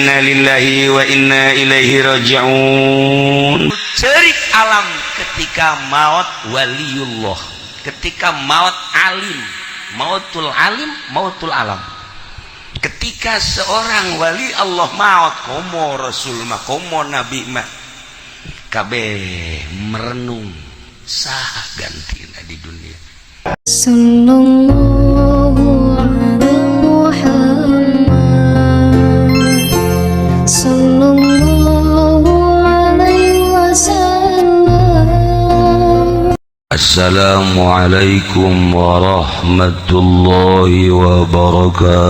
Innalillahi wa inna ilaihi raji'un. Cerik alam ketika maut waliullah, ketika maut alim, mautul alim, mautul alam. Ketika seorang wali Allah maut, komo rasul mah, komo nabi mah, kabeh merenung saha gantina di dunia. Sallallahu ala Muhammad, Sallallahu alaihi wasallam. Assalamualaikum warahmatullahi wabarakatuh.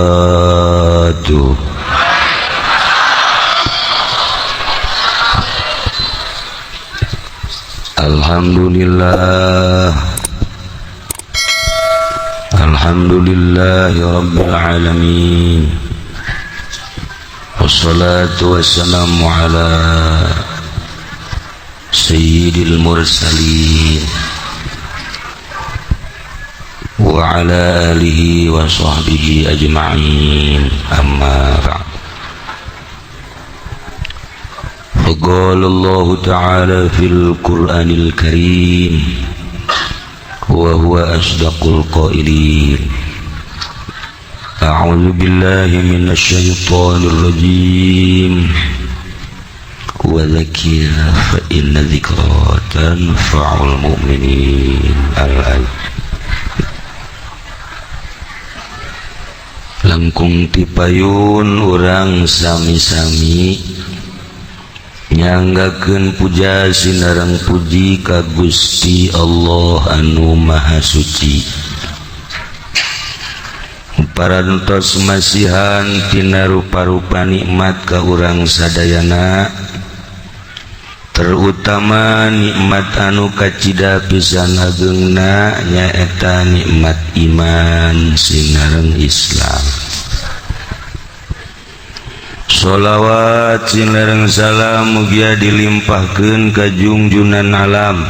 Alhamdulillah, Alhamdulillahi rabbil alamin. Wassalatu wassalamu ala sayyidil mursalin wa ala alihi wa sahbihi ajma'in. Amma ba'd. فقال الله تعالى في القرآن الكريم وهو أصدق القائلين: أعوذ بالله من الشيطان الرجيم، وذكر فإن الذكرى تنفع المؤمنين. الآية. Langkung tipayun urang sami-sami nyanggakeun puja sinareng puji ka Gusti Allah anu Maha Suci. Parantos masihan tina rupa-rupa nikmat ka urang sadayana, terutama nikmat anu kacida pisan ageungna nyaeta nikmat iman sinareng Islam. Sholawat sinareng salam mugia dilimpahkeun ka junjunan alam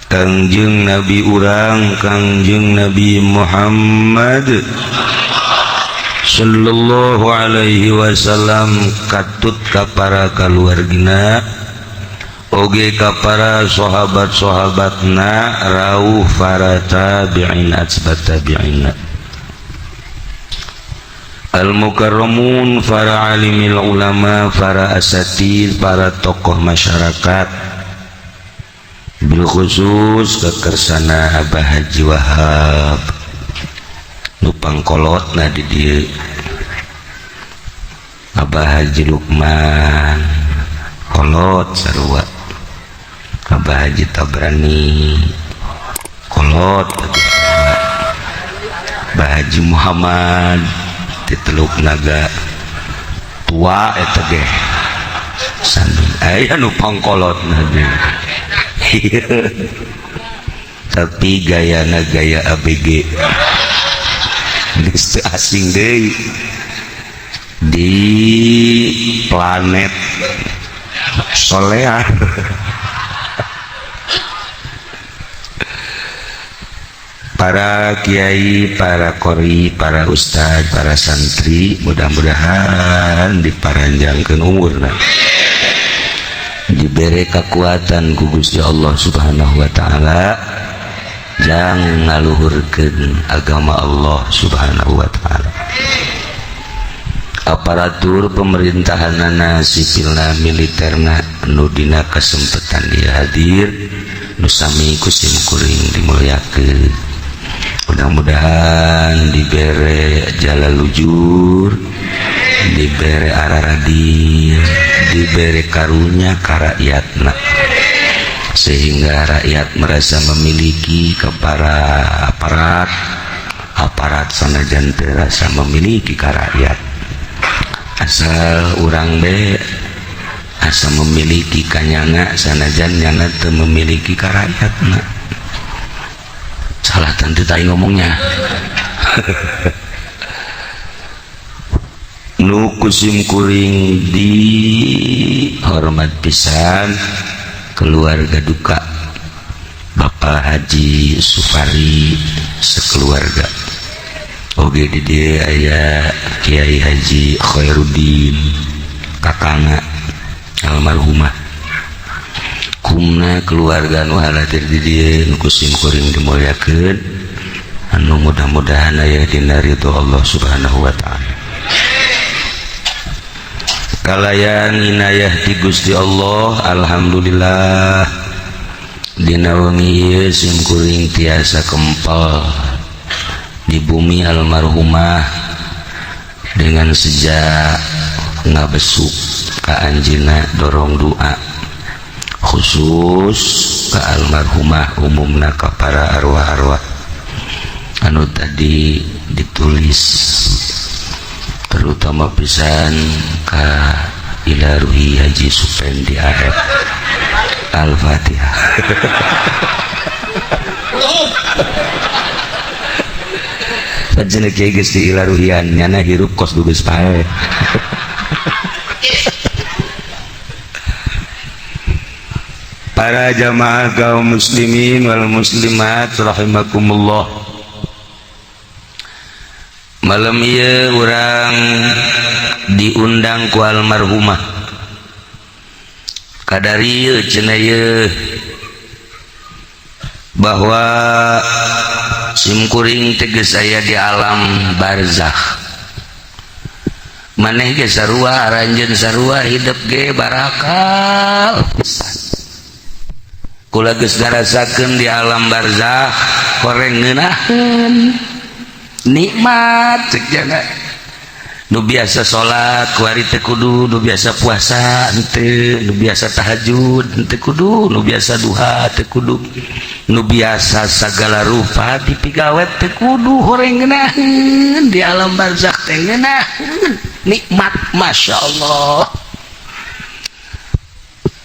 Kangjeng Nabi urang, Kangjeng Nabi Muhammad sallallahu alaihi wasallam, katut ka para kaluargina oge ka para sahabat-sahabatna, rauh para tabi'in atsbat tabi'in, al-mukarramun, para alimil ulama, para asatid, para tokoh masyarakat, bil khusus kekersana Abah Haji Wahab nu pangkolotna di dieu, Abah Haji Lukman kolot sarua, Abah Haji Tabrani kolot, Abah Haji Muhammad di Teluk Naga tua eta ge sami aya nu pangkolotna ge. Tapi gayana gaya ABG geus teu asing deui di planet Solear. Para kiai, para qori, para ustad, para santri, mudah-mudahan diparanjangkeun umurna, dibere kekuatan ku Gusti Allah Subhanahu wa taala jang ngaluhurkeun agama Allah Subhanahu wa taala. Aparatur pemerintahanana, sipilna, militerna nu dina kasempetan dia hadir, nu sami ku sim kuring dimuliakeun, mudah-mudahan dibere jalan lujur, dibere araradir, dibere karunya ka rakyatna, sehingga rakyat merasa memiliki kepada aparat, aparat sanajan teu rasa memiliki ka rakyat. Asal urang be asa memiliki kanyana sanajan nyana teu memiliki ka rakyatna. Salah tentu tadi ngomongnya. Nu kusim kuring di hormat pisan keluarga duka Bapak Haji Sufari sekeluarga. Oge di dieu aya Kiai Haji Khairuddin kakangna almarhumah kumna keluarga nu haladir di dieu nu ku sim kuring dimuliakeun anu mudah-mudahan aya dina ridho Allah Subhanahu wa taala. Kalayan inayah ti Gusti Allah, alhamdulillah dina wengi ieu sim kuring tiasa kempel di bumi almarhumah dengan sejak ngabesuk ka anjeunna dorong doa khusus ka almarhumah, umumna ka para arwah-arwah anu tadi ditulis, terutama pisan ka ilaruhi Haji Supendi AF. Al-Fatihah. Cenah kiai geus diilaruhian nyana hirup kos geus pae. Para jamaah kaum muslimin wal muslimat rahimakumullah. Malam ieu urang diundang ku almarhumah. Kadari ieu cenah ieu bahwa simkuring teges aya di alam barzakh. Maneh ge sarua, aranjeun sarua, hidup ge barakal pisan. Kula geus ngarasakeun di alam barzakh horeng ngeunaheun nikmat cek jana. Nu biasa salat kuari teu kudu, nu biasa puasa henteu, nu biasa tahajud henteu kudu, nu biasa duha teu kudu, nu biasa sagala rupa dipigawet teu kudu, horeng ngeunaheun di alam barzakh teh ngeunaheun nikmat, masya Allah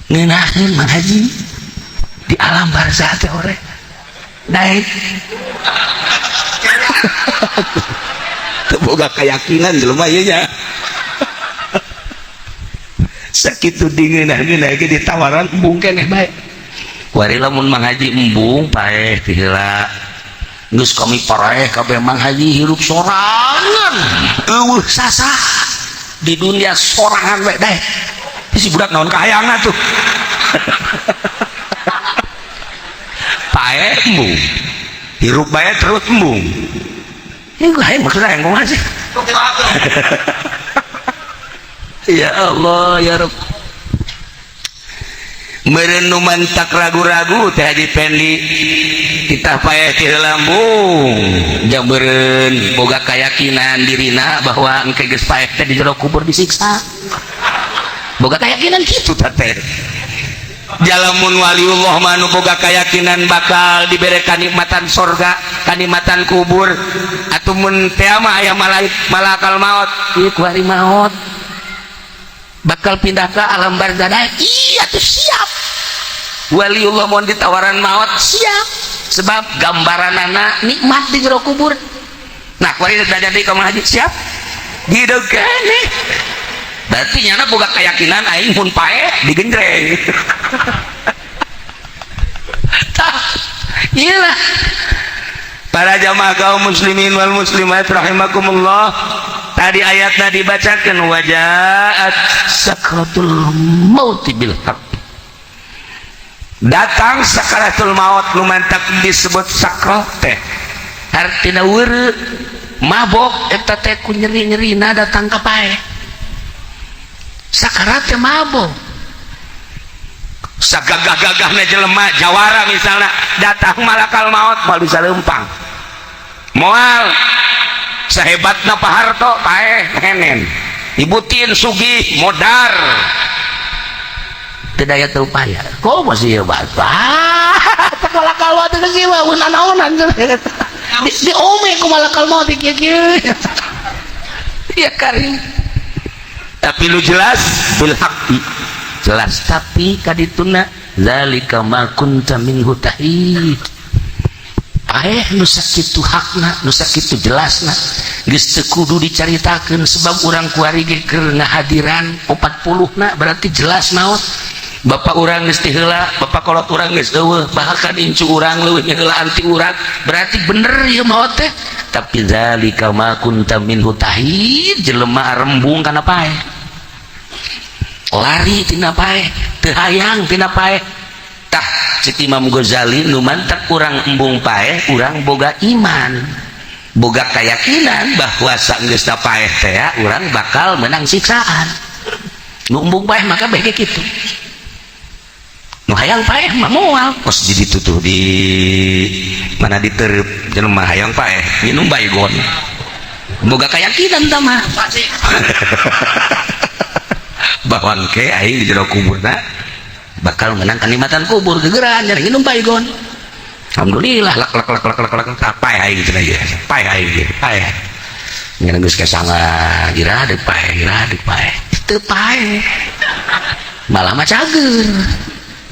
ngeunaheun Mang Haji di alam barzakh teh horeng daek. Boga keyakinan jelema ieu nya. Sakitu dingeunah-ngeunah ge ditawaran embung keneh bae. Kuari lamun Mang Haji embung paeh ti heula. Geus kami paraeh kabeh Mang Haji hirup sorangan. Eueuh sasah di dunia sorangan we daek. Si budak naon kahayangna tuh. Paeh embung. Hirup bae terus embung. Ini gue maksudnya yang ngomong sih. Ya Allah ya Rabb. Meureun nu mantak ragu-ragu teh Haji Pendi titah paeh ti lambung jang meureun boga keyakinan dirina bahwa engke geus paeh teh di jero kubur disiksa. Boga keyakinan kitu teh teh. Jalamun waliullah mah nu boga keyakinan bakal dibere kanikmatan sorga, kanikmatan kubur. Atuh mun teh mah aya malakal maut, ieu kuari maut bakal pindah ke alam barzah. Iya tuh siap. Waliullah mun ditawaran maut siap, sebab gambaranana nikmat di jero kubur. Nah kuari udah jadi ka Haji siap gitu keneh. Berarti nyana boga keyakinan aing mun paeh digenjreng. Tah, iyalah. Para jamaah kaum muslimin wal muslimat rahimakumullah. Tadi ayatna dibacakeun wajaat sakratul maut bil haq. Datang sakratul maut nu mantak disebut sakrat teh. Artina weureu mabok eta teh ku nyeri-nyerina datang ka paeh. Sakarat teh mabok. Sagagah-gagahna jelema jawara misalna datang malakal maut moal bisa leumpang. Moal sahebatna Pak Harto paeh henen. Ibutin sugih modar. Teu daya teu upaya. Kok masih hebat? Ah, teh malakal maut teh geus mah naonan. Di ome ku malakal maut kieu-kieu. Ya karim. Tapi lu jelas bil haqqi. Jelas tapi kadituna zalika ma kunta minhu tahid. Paeh nu sakitu hakna, nu sakitu jelasna. Geus teu kudu dicaritakeun sebab urang kuari ge keur ngahadiran 40 na berarti jelas maot. Bapak urang geus tiheula, bapak kolot urang geus eueuh, bahkan incu urang leuwih ngaheulaan ti urang, berarti bener ieu maot teh. Tapi zalika ma kunta minhu tahid, jelema rembung kana paeh, lari tina paeh, teu hayang tina paeh. Tah cek Imam Ghazali, nu mantak urang embung paeh, urang boga iman, boga keyakinan bahwa saenggeus paeh teh urang bakal menang siksaan. Nu embung paeh maka bae kitu. Nu hayang paeh mah moal, kos di ditu tuh di mana diterep jelema hayang paeh minum baygon. Boga keyakinan tah mah. Bahwa engke aing di jero kuburna bakal menang kenikmatan kubur gegeran jadi minum baygon. Alhamdulillah lak lak lak lak lak lak paeh aing cenah ieu. Paeh aing ieu, paeh. Ngan geus kasanga gira deuk paeh, gira deuk paeh. Teu paeh. Malah mah cager.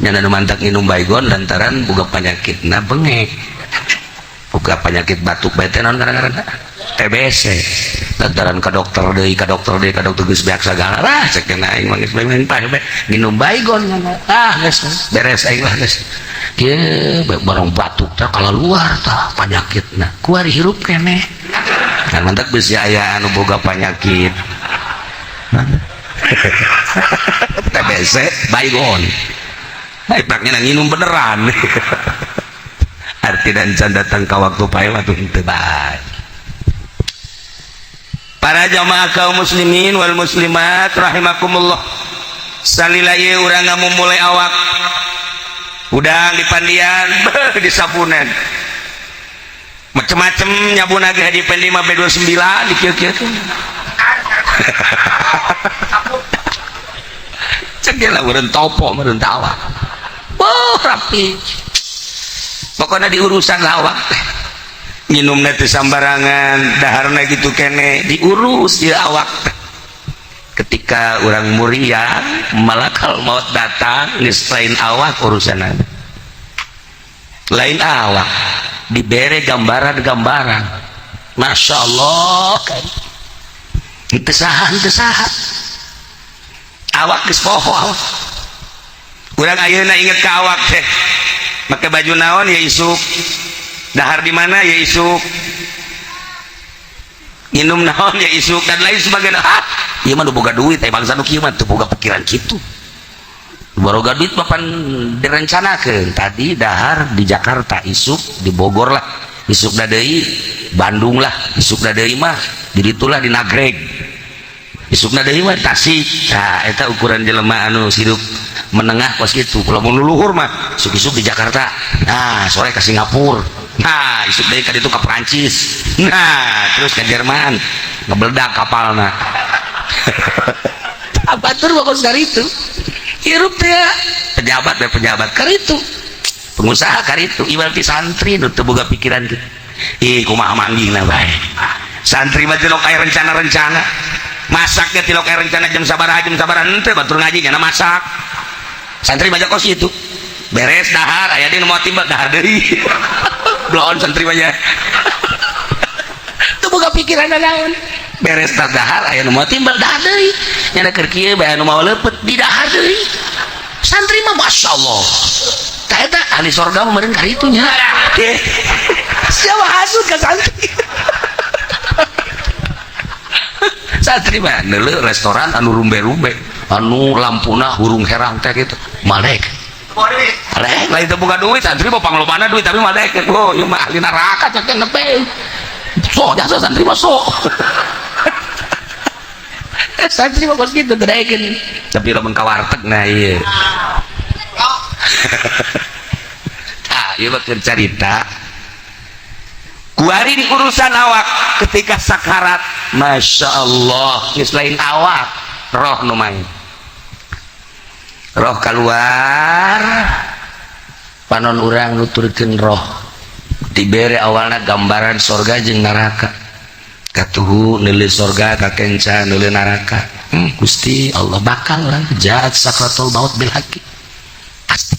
Nyana nu mantak minum baygon lantaran boga penyakitna bengek. Boga penyakit batuk bae teh naon ngaranna? TBC. Lantaran ka dokter deui, ka dokter deui, ka dokter geus beak sagala lah cek aing mah geus bae paeh bae minum baygon. Ah geus beres aing lah geus. Kieu barang batuk teh kaluar tah penyakitna. Kuari hirup keneh. Kan mantak bisi aya anu boga penyakit. TBC baygon. Ipaknya nginum beneran. Arti dan can datang ke waktu paeh mah teu bae. Para jamaah kaum muslimin wal muslimat rahimakumullah. Salila ieu urang ngamumule awak. Udang dipandian, beuh disapunan. Macem-macem nyabuna ge Haji Pendi mah B29 di kieu-kieu tuh. Cek ge lah meureun topo meureun awak. Wah, rapi. Pokoknya diurusan lah awak teh. Minumna teu sambarangan, daharna gitu kene, diurus ieu awak teh. Ketika urang muriang, malakal maut datang, geus lain awak urusanna. Lain awak, dibere gambaran-gambaran. Masya Allah, kan. Teu saha, teu saha. Awak geus poho awak. Urang ayeuna inget ka awak teh. Make baju naon ya isuk. Dahar di mana ya isuk. Minum naon ya isuk dan lain sebagainya. Ah, ieu mah nu boga duit teh bangsa nu kieu mah teu boga pikiran kitu. Boga duit mah pan direncanakeun. Tadi dahar di Jakarta, isuk di Bogor lah. Isuk da deui Bandung lah, isuk da deui mah di ditulah di Nagreg. Isukna deui mah Tasik. Nah, eta ukuran jelema anu hidup menengah kos kitu. Lamun luhur mah isuk-isuk di Jakarta. Nah, sore ke Singapura. Nah, isuk deui ka ditu ka Prancis. Nah, terus ke Jerman. Ngebeledak kapalna. Batur mah kos karitu. Hirup teh pejabat we pejabat karitu. Pengusaha karitu, iwal ti santri nu teu boga pikiran kitu. Ih, kumaha manggihna bae. Santri mah tilok aya rencana-rencana. Masaknya tilok aya rencana jam sabaraha henteu batur ngaji nyana masak. Santri mah kos itu. Beres dahar aya deui nu moal timbal dahar deui. Bloon santri mah nya. Teu boga pikiran naon. Beres dahar aya nu moal timbal dahar deui. Nyana keur kieu bae anu moal leupeut di dahar deui. Santri mah masyaallah. Tah eta ahli sorga mah meureun karitu nya. Siapa hasud ka santri? Santri mah neuleuh restoran anu rumbe-rumbe, anu lampuna hurung herang teh gitu. Malek. Malek lain teu boga duit, santri mah panglobana duit tapi malek. Oh, ieu mah ahli neraka cek teh nepe. So, jasa santri mah so. Santri mah kos kitu teu daekeun. Tapi lamun ka warteg nah ieu. Tah, ieu mah keur carita. Kuari di urusan awak ketika sakarat, masya Allah, geus lain awak, roh nu main. Roh keluar, panon urang nuturkeun roh. Dibere awalna gambaran sorga jeung neraka. Katuhu neuleuh sorga kakenca neuleuh neraka. Gusti Allah bakal lah jaat sakratul maut bil haqi. Pasti.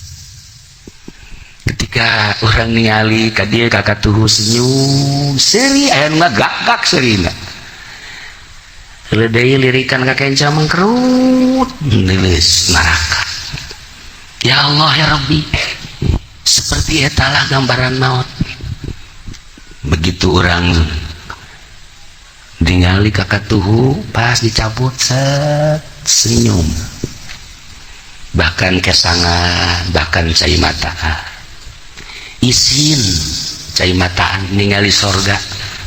Ketika orang ningali ka dieu ka katuhu senyum seuri aya nu ngagak-gak seurina. Deui lirikan ka kenca mengkerut neuleus neraka. Ya Allah ya Rabbi, seperti etalah gambaran maut. Begitu orang ningali kakak tuhu pas dicabut, set, senyum, bahkan kesangan, bahkan cai mata, isin cai mataan ningali sorga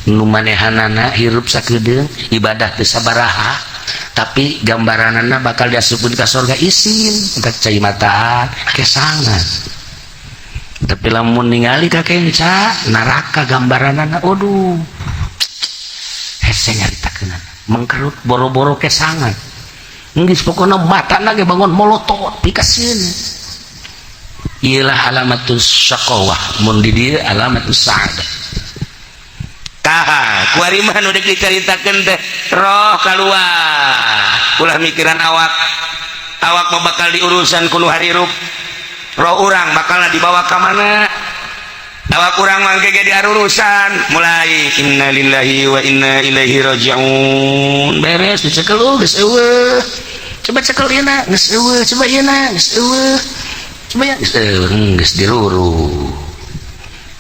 nu manehanana hirup sakedeung, ibadah teu sabaraha, tapi gambaranana bakal diasupkeun ka sorga, isin eta cai mataan, kesangan. Tapi lamun ningali ka kenca neraka, gambaranana, aduh, hese nyaritakeunana, mengkerut boro-boro kesangan. Geus pokona matana ge bangun molotot pikasieun. Iyalah alamatus syaqawah, mun di dieu alamatus sa'adah. Tah, kuari mah nu deuk dicaritakeun teh roh kaluar. Ulah mikiran awak. Awak mah bakal diurusan ku nu harirup. Roh urang bakal dibawa ka mana? Awak urang mangke ge diarurusan. Mulai innalillahi wa inna ilaihi rajiun. Beres dicekel, oh, geus eueuh. Coba cekel ieu na, geus eueuh, coba ieu na, geus eueuh. Coba ya, geus eueuh, geus diruru.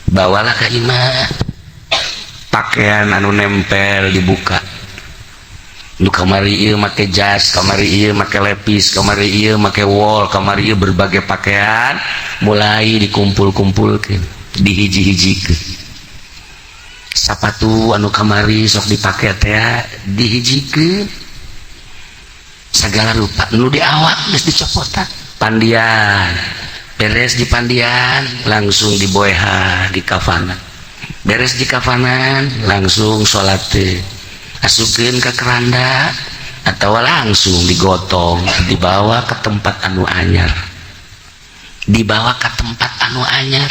Bawalah ka imah. Pakaian anu nempel dibuka. Nu kamari ieu make jas, kamari ieu make lepis, kamari ieu make wol, kamari ieu berbagai pakaian mulai dikumpul-kumpulkeun, dihiji-hijikeun. Sapatu anu kamari sok dipake teh dihijikeun. Segala rupa nu di awak geus dicopotan. Pandian, beres di pandian langsung diboehan di kafanan. Beres di kafanan langsung salat teh. Asupkeun ke keranda atau langsung digotong, dibawa ke tempat anu anyar. Dibawa ke tempat anu anyar.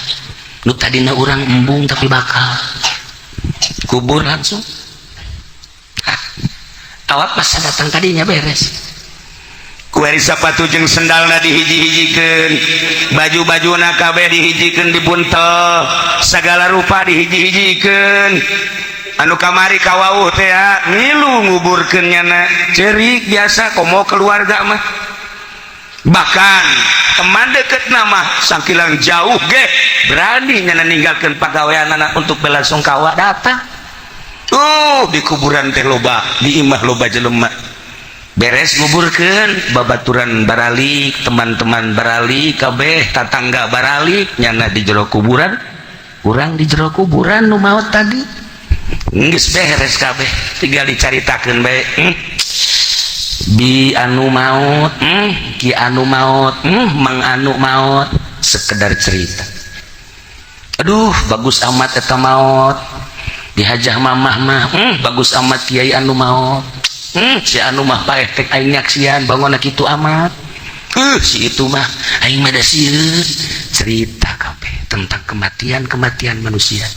Nu tadina urang embung tapi bakal kubur langsung. Hah. Awak pas datang tadinya beres. Kuari sapatu jeung sendalna dihiji-hijikeun, baju-bajuna kabeh dihijikeun, dibuntel, segala rupa dihiji-hijikeun. Anu kamari kawauh teh milu nguburkeun nyana, cerik biasa komo keluarga mah. Bahkan teman deket nama sangkilang jauh ge berani nyana ninggalkeun pagaweanana untuk belasungkawa datang. Di kuburan teh loba, di imah loba jelema. Beres nguburkeun, babaturan baralik, teman-teman baralik, kabeh tatangga baralik, nyana di jero kuburan, urang di jero kuburan nu maot tadi. Geus beres kabeh, tinggal dicaritakeun bae. Bi anu maot, ki anu maot, mang anu maot, sekedar cerita. Aduh, bagus amat eta maot. Dihajah mamah mah, bagus amat kiai anu maot. Si anu mah paeh tek aing nyaksian bangunna kitu amat. Si itu mah aing mah da sieun. Cerita kabeh tentang kematian-kematian manusia.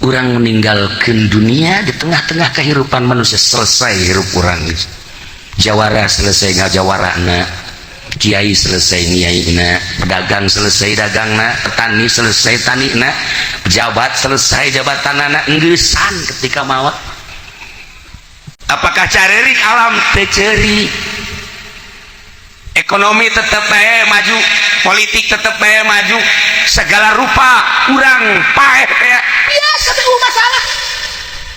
Urang meninggalkan dunia di tengah-tengah kehidupan manusia, selesai hirup urang. Jawara selesai ngajawarana, kiai selesai ngiaina, pedagang selesai dagangna, petani selesai tanina, pejabat selesai jabatanana, enggesan ketika maot. Apakah carerik alam teu ceurik? Ekonomi tetep bae maju, politik tetep bae maju, segala rupa urang paeh teh biasa teh masalah.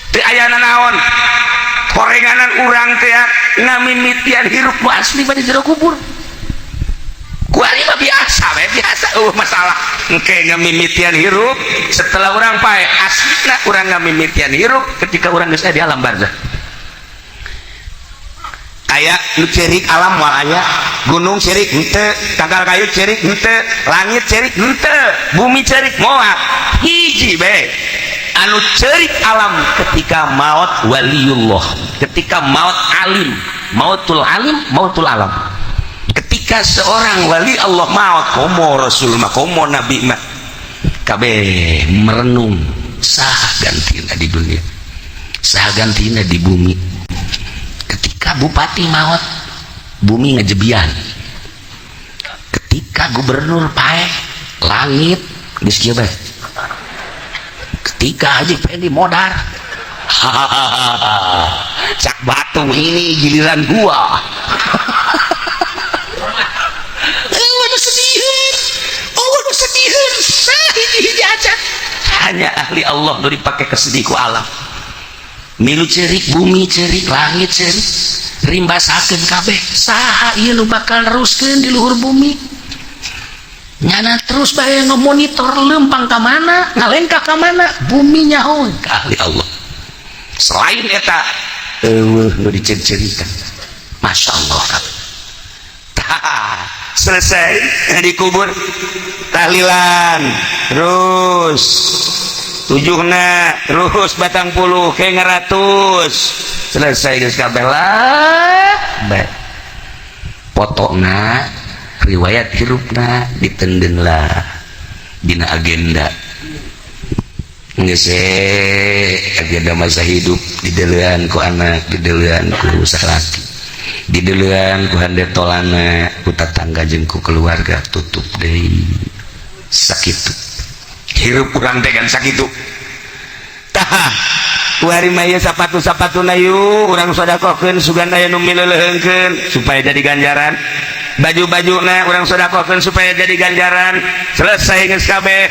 Teu aya nanaon. Horenganan urang teh ngamimitian hirup nu asli mah di jero kubur. Kuari mah biasa we, biasa masalah. Engke ngamimitian hirup setelah urang paeh, aslina urang ngamimitian hirup ketika urang geus aya di alam barzah. Aya nu cerik alam moal aya, gunung cerik henteu, tangkal kayu cerik henteu, langit cerik henteu, bumi cerik moal. Hiji bae anu cerik alam ketika maut waliullah, ketika maut alim, mautul alim, mautul alam. Ketika seorang wali Allah maut, komo rasul mah, komo nabi mah, kabeh merenung, saha gantina di dunia, saha gantina di bumi. Ketika bupati maut, bumi ngejebian. Ketika gubernur paeh, langit geus kieu bae. Ketika Haji Pendi modar, hahaha, cak batu ini giliran gua. Hanya ahli Allah nu dipake kesedih ku alam. Milu cerik bumi, cerik langit, cerik rimbasakeun kabeh. Saha ieu nu bakal neruskeun di luhur bumi? Nyana terus bae ngemonitor lempang ka mana, ngalengkah ka mana, bumi nyaho ka ahli Allah. Selain eta eueuh nu diceuk-ceurikan. Masya Allah. Tah, selesai dikubur, tahlilan terus tujuhna, terus 40 ke 100, selesai geus kabeh lah. Bae potongna riwayat hirupna ditenden lah dina agenda geus, agenda masa hidup dideulean ku anak, dideulean ku salaki, dideulean ku hande tolana, ku tatangga jeung ku keluarga. Tutup deui. Sakitu hirup urang teh kan, sakitu. Tah, kuari mah ieu sapatu-sapatuna yuk urang sodakohkeun, sugan aya nu mileuleheungkeun supaya jadi ganjaran. Baju-bajuna urang sodakohkeun supaya jadi ganjaran. Selesai geus kabeh.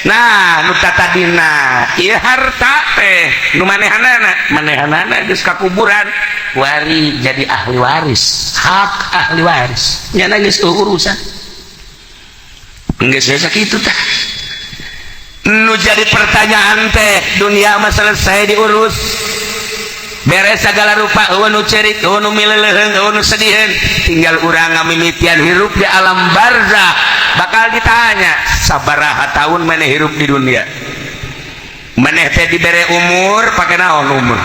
Nah, nu tatadina ieu harta teh nu manehanana, manehanana geus ka kuburan, wari jadi ahli waris, hak ahli waris nyana geus urusan geus sakitu. Tah, nu jadi pertanyaan teh, dunia mah selesai diurus, beres segala rupa, eueuh nu cerik, eueuh nu mileleuheung, eueuh nu sediheun. Tinggal urang ngamimitian hirup di alam barzah. Bakal ditanya, sabaraha tahun maneh hirup di dunia? Maneh teh dibere umur, pake naon umur?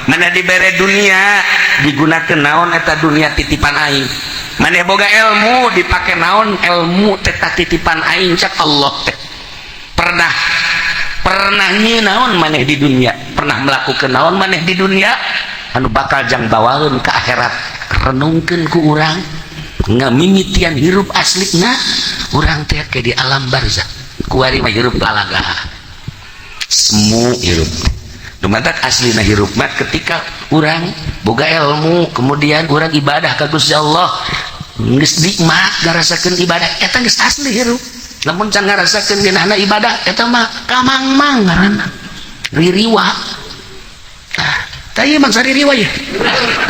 Maneh dibere dunia, digunakan naon eta dunia titipan aing? Maneh boga ilmu, dipake naon ilmu teh titipan aing? Cak Allah teh, pernah pernah naon maneh di dunia? Pernah melakukan naon maneh di dunia anu bakal jang bawaeun ke akhirat? Renungkeun ku urang ngamimitian hirup aslina urang teh ke di alam barzah. Kuari mah hirup lalaga, semu hirup. Dumatak aslina hirup mah ketika urang boga ilmu, kemudian urang ibadah ka Gusti Allah, geus nikmat ngarasakeun ibadah, eta geus asli hirup. Lamun can ngarasakeun ngeunahna ibadah, eta mah kamangmang ngaranna, ririwa. Tah, tah, ieu mangsa ririwa ya.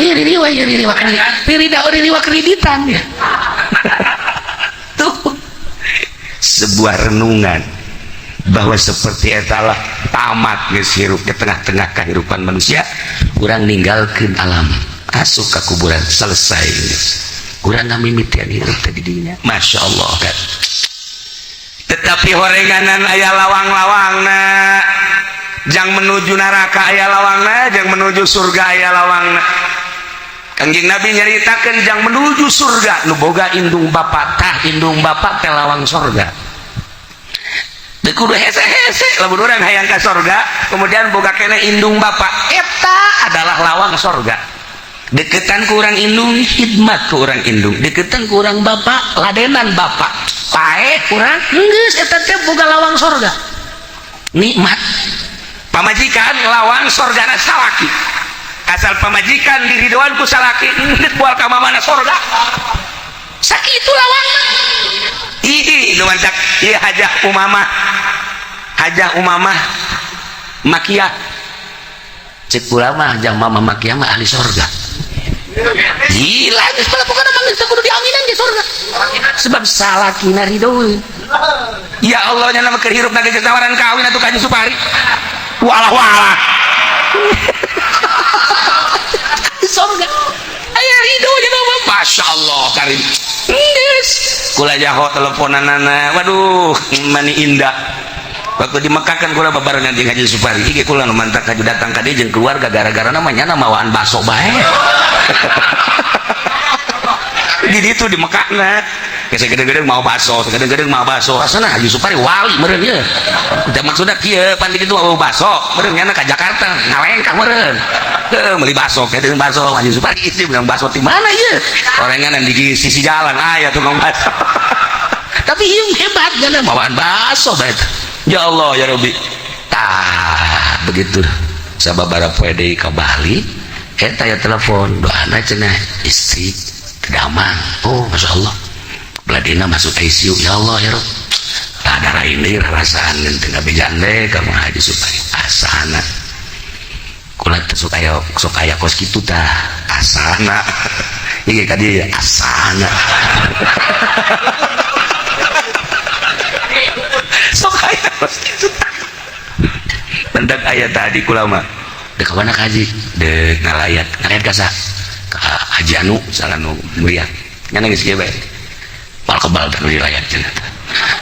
Ieu ririwa, ieu ririwa, ririda, ririwa kreditan ya. Tuh Sebuah renungan bahwa seperti etalah tamat geus hirup di tengah-tengah kehidupan manusia. Urang ninggalkeun alam, asup ka kuburan, selesai geus. Urang ngamimitian hirup teh di dinya. Masya Allah kan, tetapi horenganan aya lawang-lawangna. Jang menuju neraka aya lawangna, jang menuju surga aya lawangna. Kangjeng Nabi nyaritakeun jang menuju surga nu boga indung bapak. Tah, indung bapak teh lawang sorga. Teu kudu hese-hese lamun urang hayang ka sorga, kemudian boga keneh indung bapak, eta adalah lawang sorga. Deketan ku urang indung, khidmat ku urang indung. Deketan ku urang bapak, ladenan bapak. Paeh urang geus, eta teh boga lawang sorga, nikmat. Pamajikan lawang sorgana salaki. Asal pamajikan diridoan ku salaki, geus bual ka mamana sorga. Sakitu lawang. Ih, nu mantak ieu Hajah Umamah, Hajah Umamah Makiyah. Cek ulama, Hajah Mama Makiyah mah ahli sorga. Gila geus, pokokna mah geus kudu diaminan di sorga sebab salakina ridho. Ya Allah, nya nama keur hirup na geus tawaran kawin atuh ka Haji Supari. Walah walah. Sorga aya ridho nya mah. Masya Allah karim. Geus kula jaho teleponanana. Waduh, mani indah waktu di Mekah kan kula babarengan jeung Haji Supari. Iki kula nu mantak haji datang ka dieu jeung keluarga gara-gara namanya mawaan baso bae di ditu di Mekah na. Geus gede-gede mau baso, gede-gede mau baso. Rasana Haji Supari wali meureun ieu. Da maksudna kieu, pan di ditu mau baso, meureun nyana ka Jakarta, ngalengkah meureun. Heuh, meuli baso, kieu baso Haji Supari itu bilang, baso di mana ieu? Orengan di sisi jalan aya tukang baso. Tapi ieu hebat kan bawaan baso bae. Ya Allah ya Rabbi. Tah, begitu sababaraha poe deui ka Bali, eta ya telepon, doana cenah istri teu damang. Oh, Masya Allah, beladina masuk ICU. Ya Allah ya Rabb. Tak ada ini rasaan teu ngabejan we ka Mang Haji supaya asana. Kula teh sok aya kos kitu tah asana. Ieu ka dieu asana. Sok aya kos kitu tah. Bentak aya tadi kula mah. Dek ka mana ka Haji? Dek ngalayat. Ngalayat ka saha? Ka Haji Anu salah nu muriat. Nya geus kieu bae. Mal kebal teh dilayat cenah tah.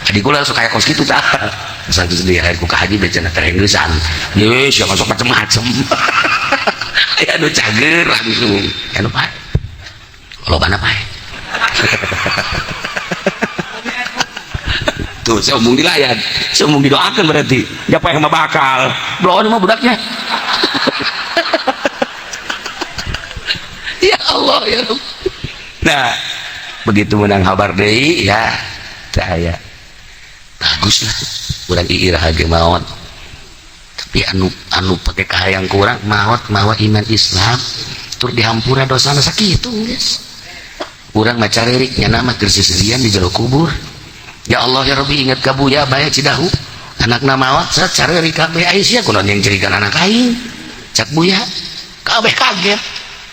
Adi kula sok aya kos kitu tah. Satu sedih ku ka haji becenah terenggesan. Ye, sia masuk macem-macem. Aya anu cager langsung. Anu pae. Lobana pae. Tuh, saya omong dilayat, saya omong didoakan berarti. Ya pae mah bakal. Bloon mah budaknya. Ya Allah ya Rabb. Nah, begitu menang kabar deui ya, saya bagus lah. Urang iirah ge maot. Tapi anu pake kahayang kurang maot mawa iman Islam tur dihampura dosana sakitu geus. Urang mah caririk nya mah keur seserian di jero kubur. Ya Allah ya Rabbi ingat ka Buya bae Cidahu. Anakna maot set caririk kabeh ai sia kunaon yang cerikan anak aing. Cak Buya kabeh kaget.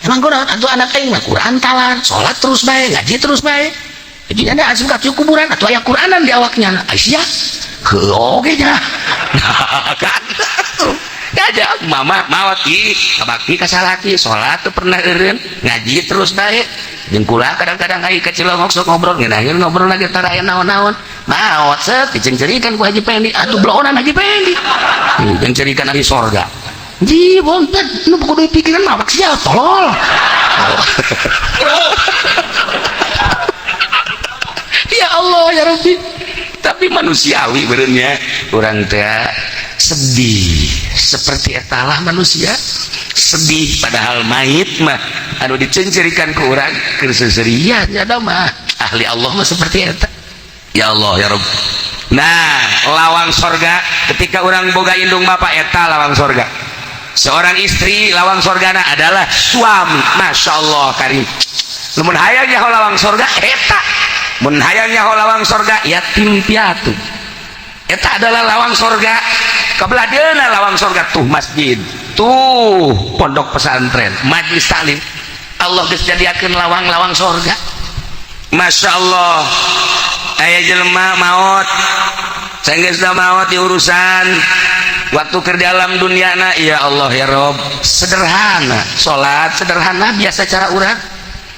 Emang kunaon atuh anak aing mah Quran talar, salat terus bae, ngaji terus bae. Jadi ada asup ka kuburan atuh aya Quranan di awaknya. Ai sia heuh oge nya. Nah, kan. Gajah mama maot ieu kabakti ka salaki, salat teu pernah eureun, ngaji terus bae. Jeung kula kadang-kadang ai ka Cilongok sok ngobrol ngeunaheun ngobrol lagi tara aya naon-naon. Maot set diceungceurikan ku Haji Pendi, atuh bloonan Haji Pendi. Diceungceurikan ahli sorga. Ji bontet nu kudu pikiran mah sia tolol. Ya Allah ya Rabbi. Tapi manusiawi beureunya urang teh sedih seperti etalah manusia sedih padahal mayit mah anu dicencerikan ku urang keur seserian nya da mah ahli Allah mah seperti eta. Ya Allah ya Rabb. Nah, lawang sorga ketika urang boga indung bapak eta lawang sorga. Seorang istri lawang sorgana adalah suami. Masya Allah karim. Lamun hayang nyaho lawang sorga eta. Mun hayang nyaho lawang sorga yatim piatu. Eta adalah lawang sorga. Kabelah deuna lawang sorga tuh masjid, tuh pondok pesantren, majlis taklim. Allah geus jadiakeun lawang-lawang sorga. Masya Allah. Aya jelema maot, sanggeusna maot diurusan waktu ke dalam duniana ya Allah ya Rob sederhana, salat sederhana biasa cara urang,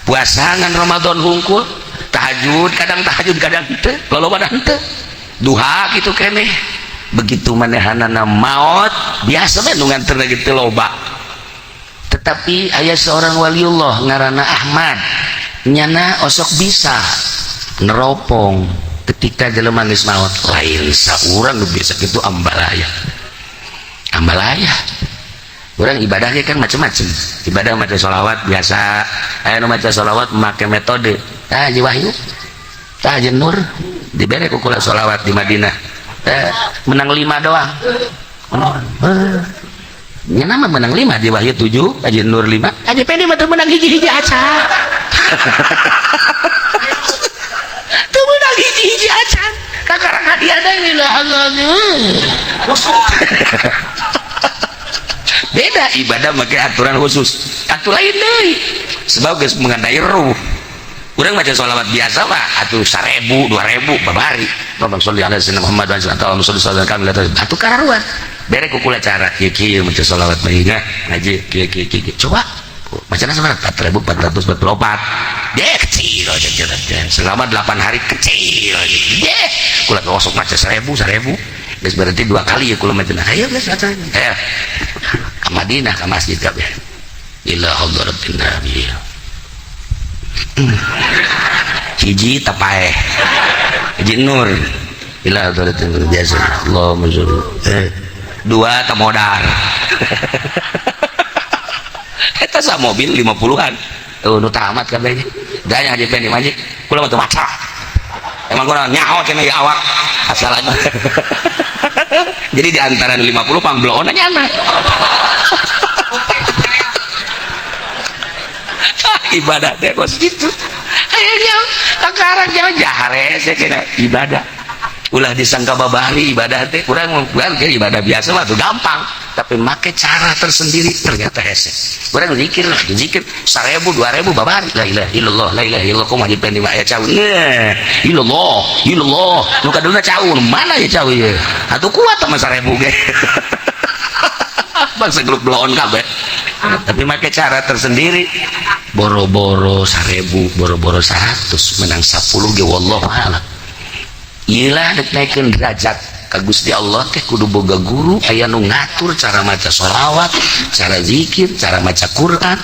puasa ngan Ramadan hungkul, tahajud kadang henteu, loloba henteu, duha kitu keneh. Begitu manehanana maot biasa we nu nganter lagi teu loba. Tetapi aya seorang waliullah ngaranna Ahmad, nyana osok bisa neropong ketika jelema geus maot. Lain saurang nu biasa kitu ambalaya. Ambalaya. Urang ibadahnya kan macem-macem. Ibadah maca sholawat biasa. Aya nu maca sholawat make metode. Tah Haji Wahyu, tah Haji Nur dibere ku kula sholawat di Madinah. Menang 5 doang. Nya nama menang 5, Haji Wahyu 7, Haji Nur 5. Haji Pendi mah teu menang hiji-hiji acan. Teu menang hiji-hiji acan. Kakarang hadiah deui lah Allah. Beda ibadah make aturan khusus. Atuh lain deui. Sebab geus mengenai ruh. Urang maca sholawat biasa mah atuh 1000, 2000 babari. Allahumma sholli ala sayyidina Muhammad wa ala alihi wa sahbihi. Atuh kararuan. Bere ku kula cara kieu kieu maca sholawat bae ngaji kieu kieu kieu. Coba macana sabaraha? 4444. Deh kecil aja. Selama 8 hari kecil aja. Deh kula osok maca 1000 1000. Geus berarti 2 kali ya kula maca. Ayo geus maca. Ka Madinah ka masjid kabeh. Ila hadratin Nabi. Hiji tapaeh. Hiji nur. Ila hadratin Nabi biasa. Allahumma sholli. 2 tamodar. Eta sa mobil 50-an. Nu tamat kabeh. Danya Haji Pendi mah kula mah teu maca. Emang kula nyaho cenah ieu awak. Asalna. Jadi di antara 50 pangbloona nyana. Ibadah teh kos kitu. Ayo jauh, kakarang jauh jahare cenah ibadah. Ulah disangka babari ibadah teh kurang ibadah biasa mah tuh gampang, tapi make cara tersendiri ternyata hese. Urang zikir zikir 1000 2000 babari la ilaha illallah la ilaha illallah kumaha jeung di aya cau. Illallah illallah nu kaduna cau mana ya cau ieu. Atuh kuat mah 1000 ge. Bangsa geluk bloon kabeh. Tapi make cara tersendiri boro-boro 1000 boro-boro 100 menang 10 ge wallahu a'lam. Iyalah dek naikeun derajat ka Gusti Allah teh kudu boga guru aya nu ngatur cara maca sholawat, cara zikir, cara maca Quran.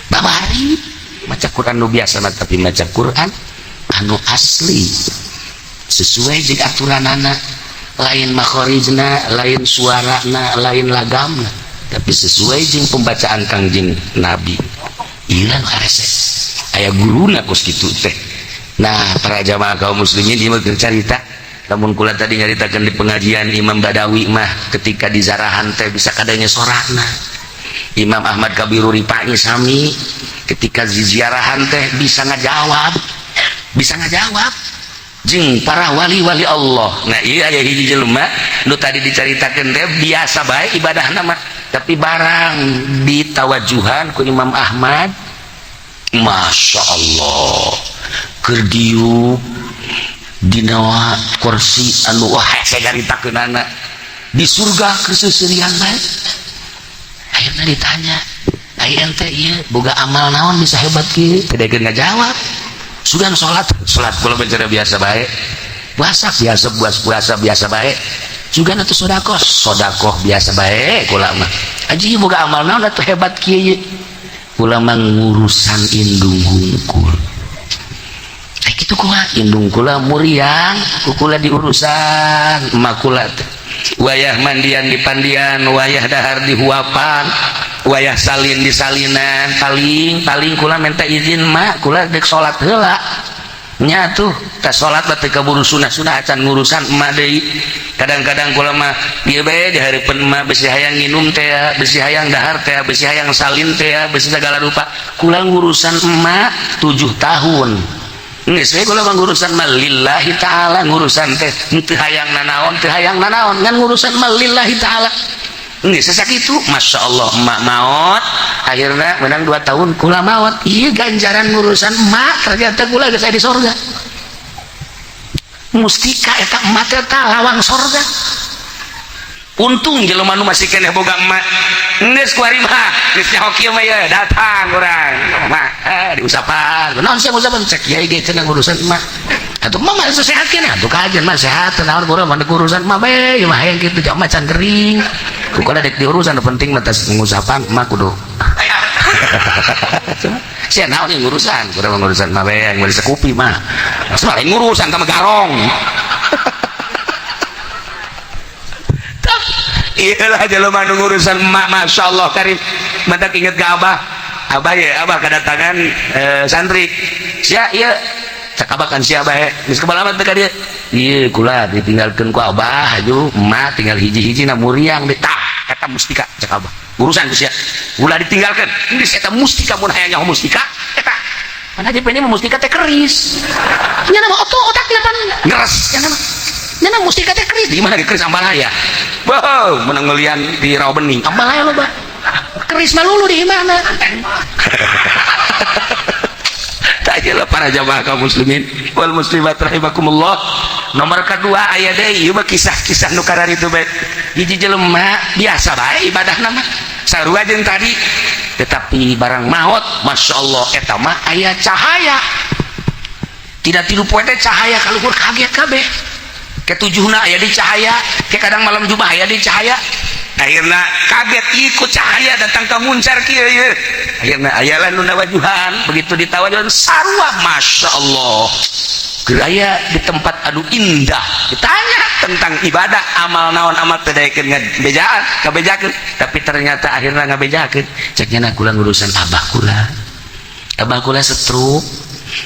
Babari maca Quran nu biasa mah tapi maca Quran anu asli sesuai jeung aturanana, lain makhorijna, lain suarana, lain lagamna, tapi sesuai jeung pembacaan Kangjeng Nabi. Iyalah nu harese aya guruna kos kitu teh. Nah, para jamaah kaum muslimin ieu mah carita. Lamun kula tadi nyaritakeun di pengajian Imam Badawi mah ketika di zarahan teh bisa kadanya sorana. Imam Ahmad Kabiru Ripai sami ketika ziarahan teh bisa ngajawab. Bisa ngajawab jeung para wali-wali Allah. Nah, ieu aya hiji jelema nu tadi dicaritakeun teh biasa bae ibadahna mah, tapi barang ditawajuhan ku Imam Ahmad, Masya Allah. Keur diuk dina kursi anu wah hese nyaritakeunana di surga keur seuseurian bae. Akhirna ditanya, "Ai ente ieu boga amal naon bisa hebat kieu?" Teu daekeun ngajawab. Sugan salat, salat kula bicara biasa bae. Puasa biasa puasa biasa bae. Sugan atuh sedekah, sedekah biasa bae kula mah. Aji boga amal naon atuh hebat kieu? Kula mah ngurusan indung hungkul. Gitu kumaha indung kula muriang ku kula diurusan emak kula teh. Wayah mandian di pandian, wayah dahar di huapan, wayah salin di salinan, paling paling kula minta izin mak kula dek salat heula. Nya tuh teh salat teh kaburu sunah-sunah acan ngurusan emak deui. Kadang-kadang kula mah ieu bae di hareupeun emak besi hayang nginum teh, besi hayang dahar teh, besi hayang salin teh, besi segala rupa. Kula ngurusan emak 7 tahun. Geus we kula mah ngurusan mah lillahi ta'ala, ngurusan teh teu hayang nanaon, teu hayang nanaon, ngan ngurusan mah lillahi ta'ala. Geus sakitu, Masya Allah emak maot, akhirna menang 2 tahun kula maot. Ieu ganjaran ngurusan emak ternyata kula geus aya di sorga. Mustika eta emak teh lawang sorga. Untung jelema nu masih keneh boga emak. Geus kuari mah, geus nyaho kieu mah ye datang urang. Mah diusapan. Naon sia ngusapan cek kiai ge cenah ngurusan emak. Atuh mah mah sehat keneh atuh kajian mah sehat naon urang mah urusan emak bae ieu mah hayang kitu jauh mah can gering. Pokona dek diurusan penting mah tas ngusapan emak kudu. Sia naon yang ngurusan, urang mah ngurusan emak bae yang meuli sekupi mah. Lain ngurusan tah mah garong. Iyalah jelema nu ngurusan emak Masya Allah karim. Mantak inget ke abah. Abah ya, abah kedatangan santri. Sia ieu cak abah kan sia bae. Geus kebal amat teh ka dieu. Ieu kula ditinggalkeun ku abah aju emak tinggal hiji-hiji na muriang deui. Tah eta mustika cak abah. Urusan ku sia. Ulah ditinggalkeun. Geus eta mustika mun hayang nyaho mustika eta. Mana aja pengen mustika teh keris. Nya nama oto otakna pan ngeres nya nama. Nya mustika teh keris di mana keris ambalaya. Wow, menang ngelian di Rawa Bening. Ambalaya loba. Keris mah lulu di mana? Tajalah para jamaah kaum muslimin wal muslimat rahimakumullah. Nomor kedua aya deui ieu mah kisah-kisah nu kararitu bae. Hiji jelema biasa bae ibadahna mah. Sarua jeung tadi. Tetapi barang maot, Masya Allah eta mah aya cahaya. Tidak tilu poe teh cahaya kaluhur kaget kabeh. Ketujuhna aya di cahaya, ke kadang malam Jumat aya di cahaya. Akhirna kaget ikut cahaya datang ke muncar kieu ieu. Akhirna aya lah nu nawajuhan, begitu ditawajuhan sarua Masya Allah. Keur aya di tempat anu indah, ditanya tentang ibadah amal naon amal teu daekeun ngabejaan, ngabejakeun, tapi ternyata akhirna ngabejakeun. Cek nya kula ngurusan abah kula. Abah kula stroke,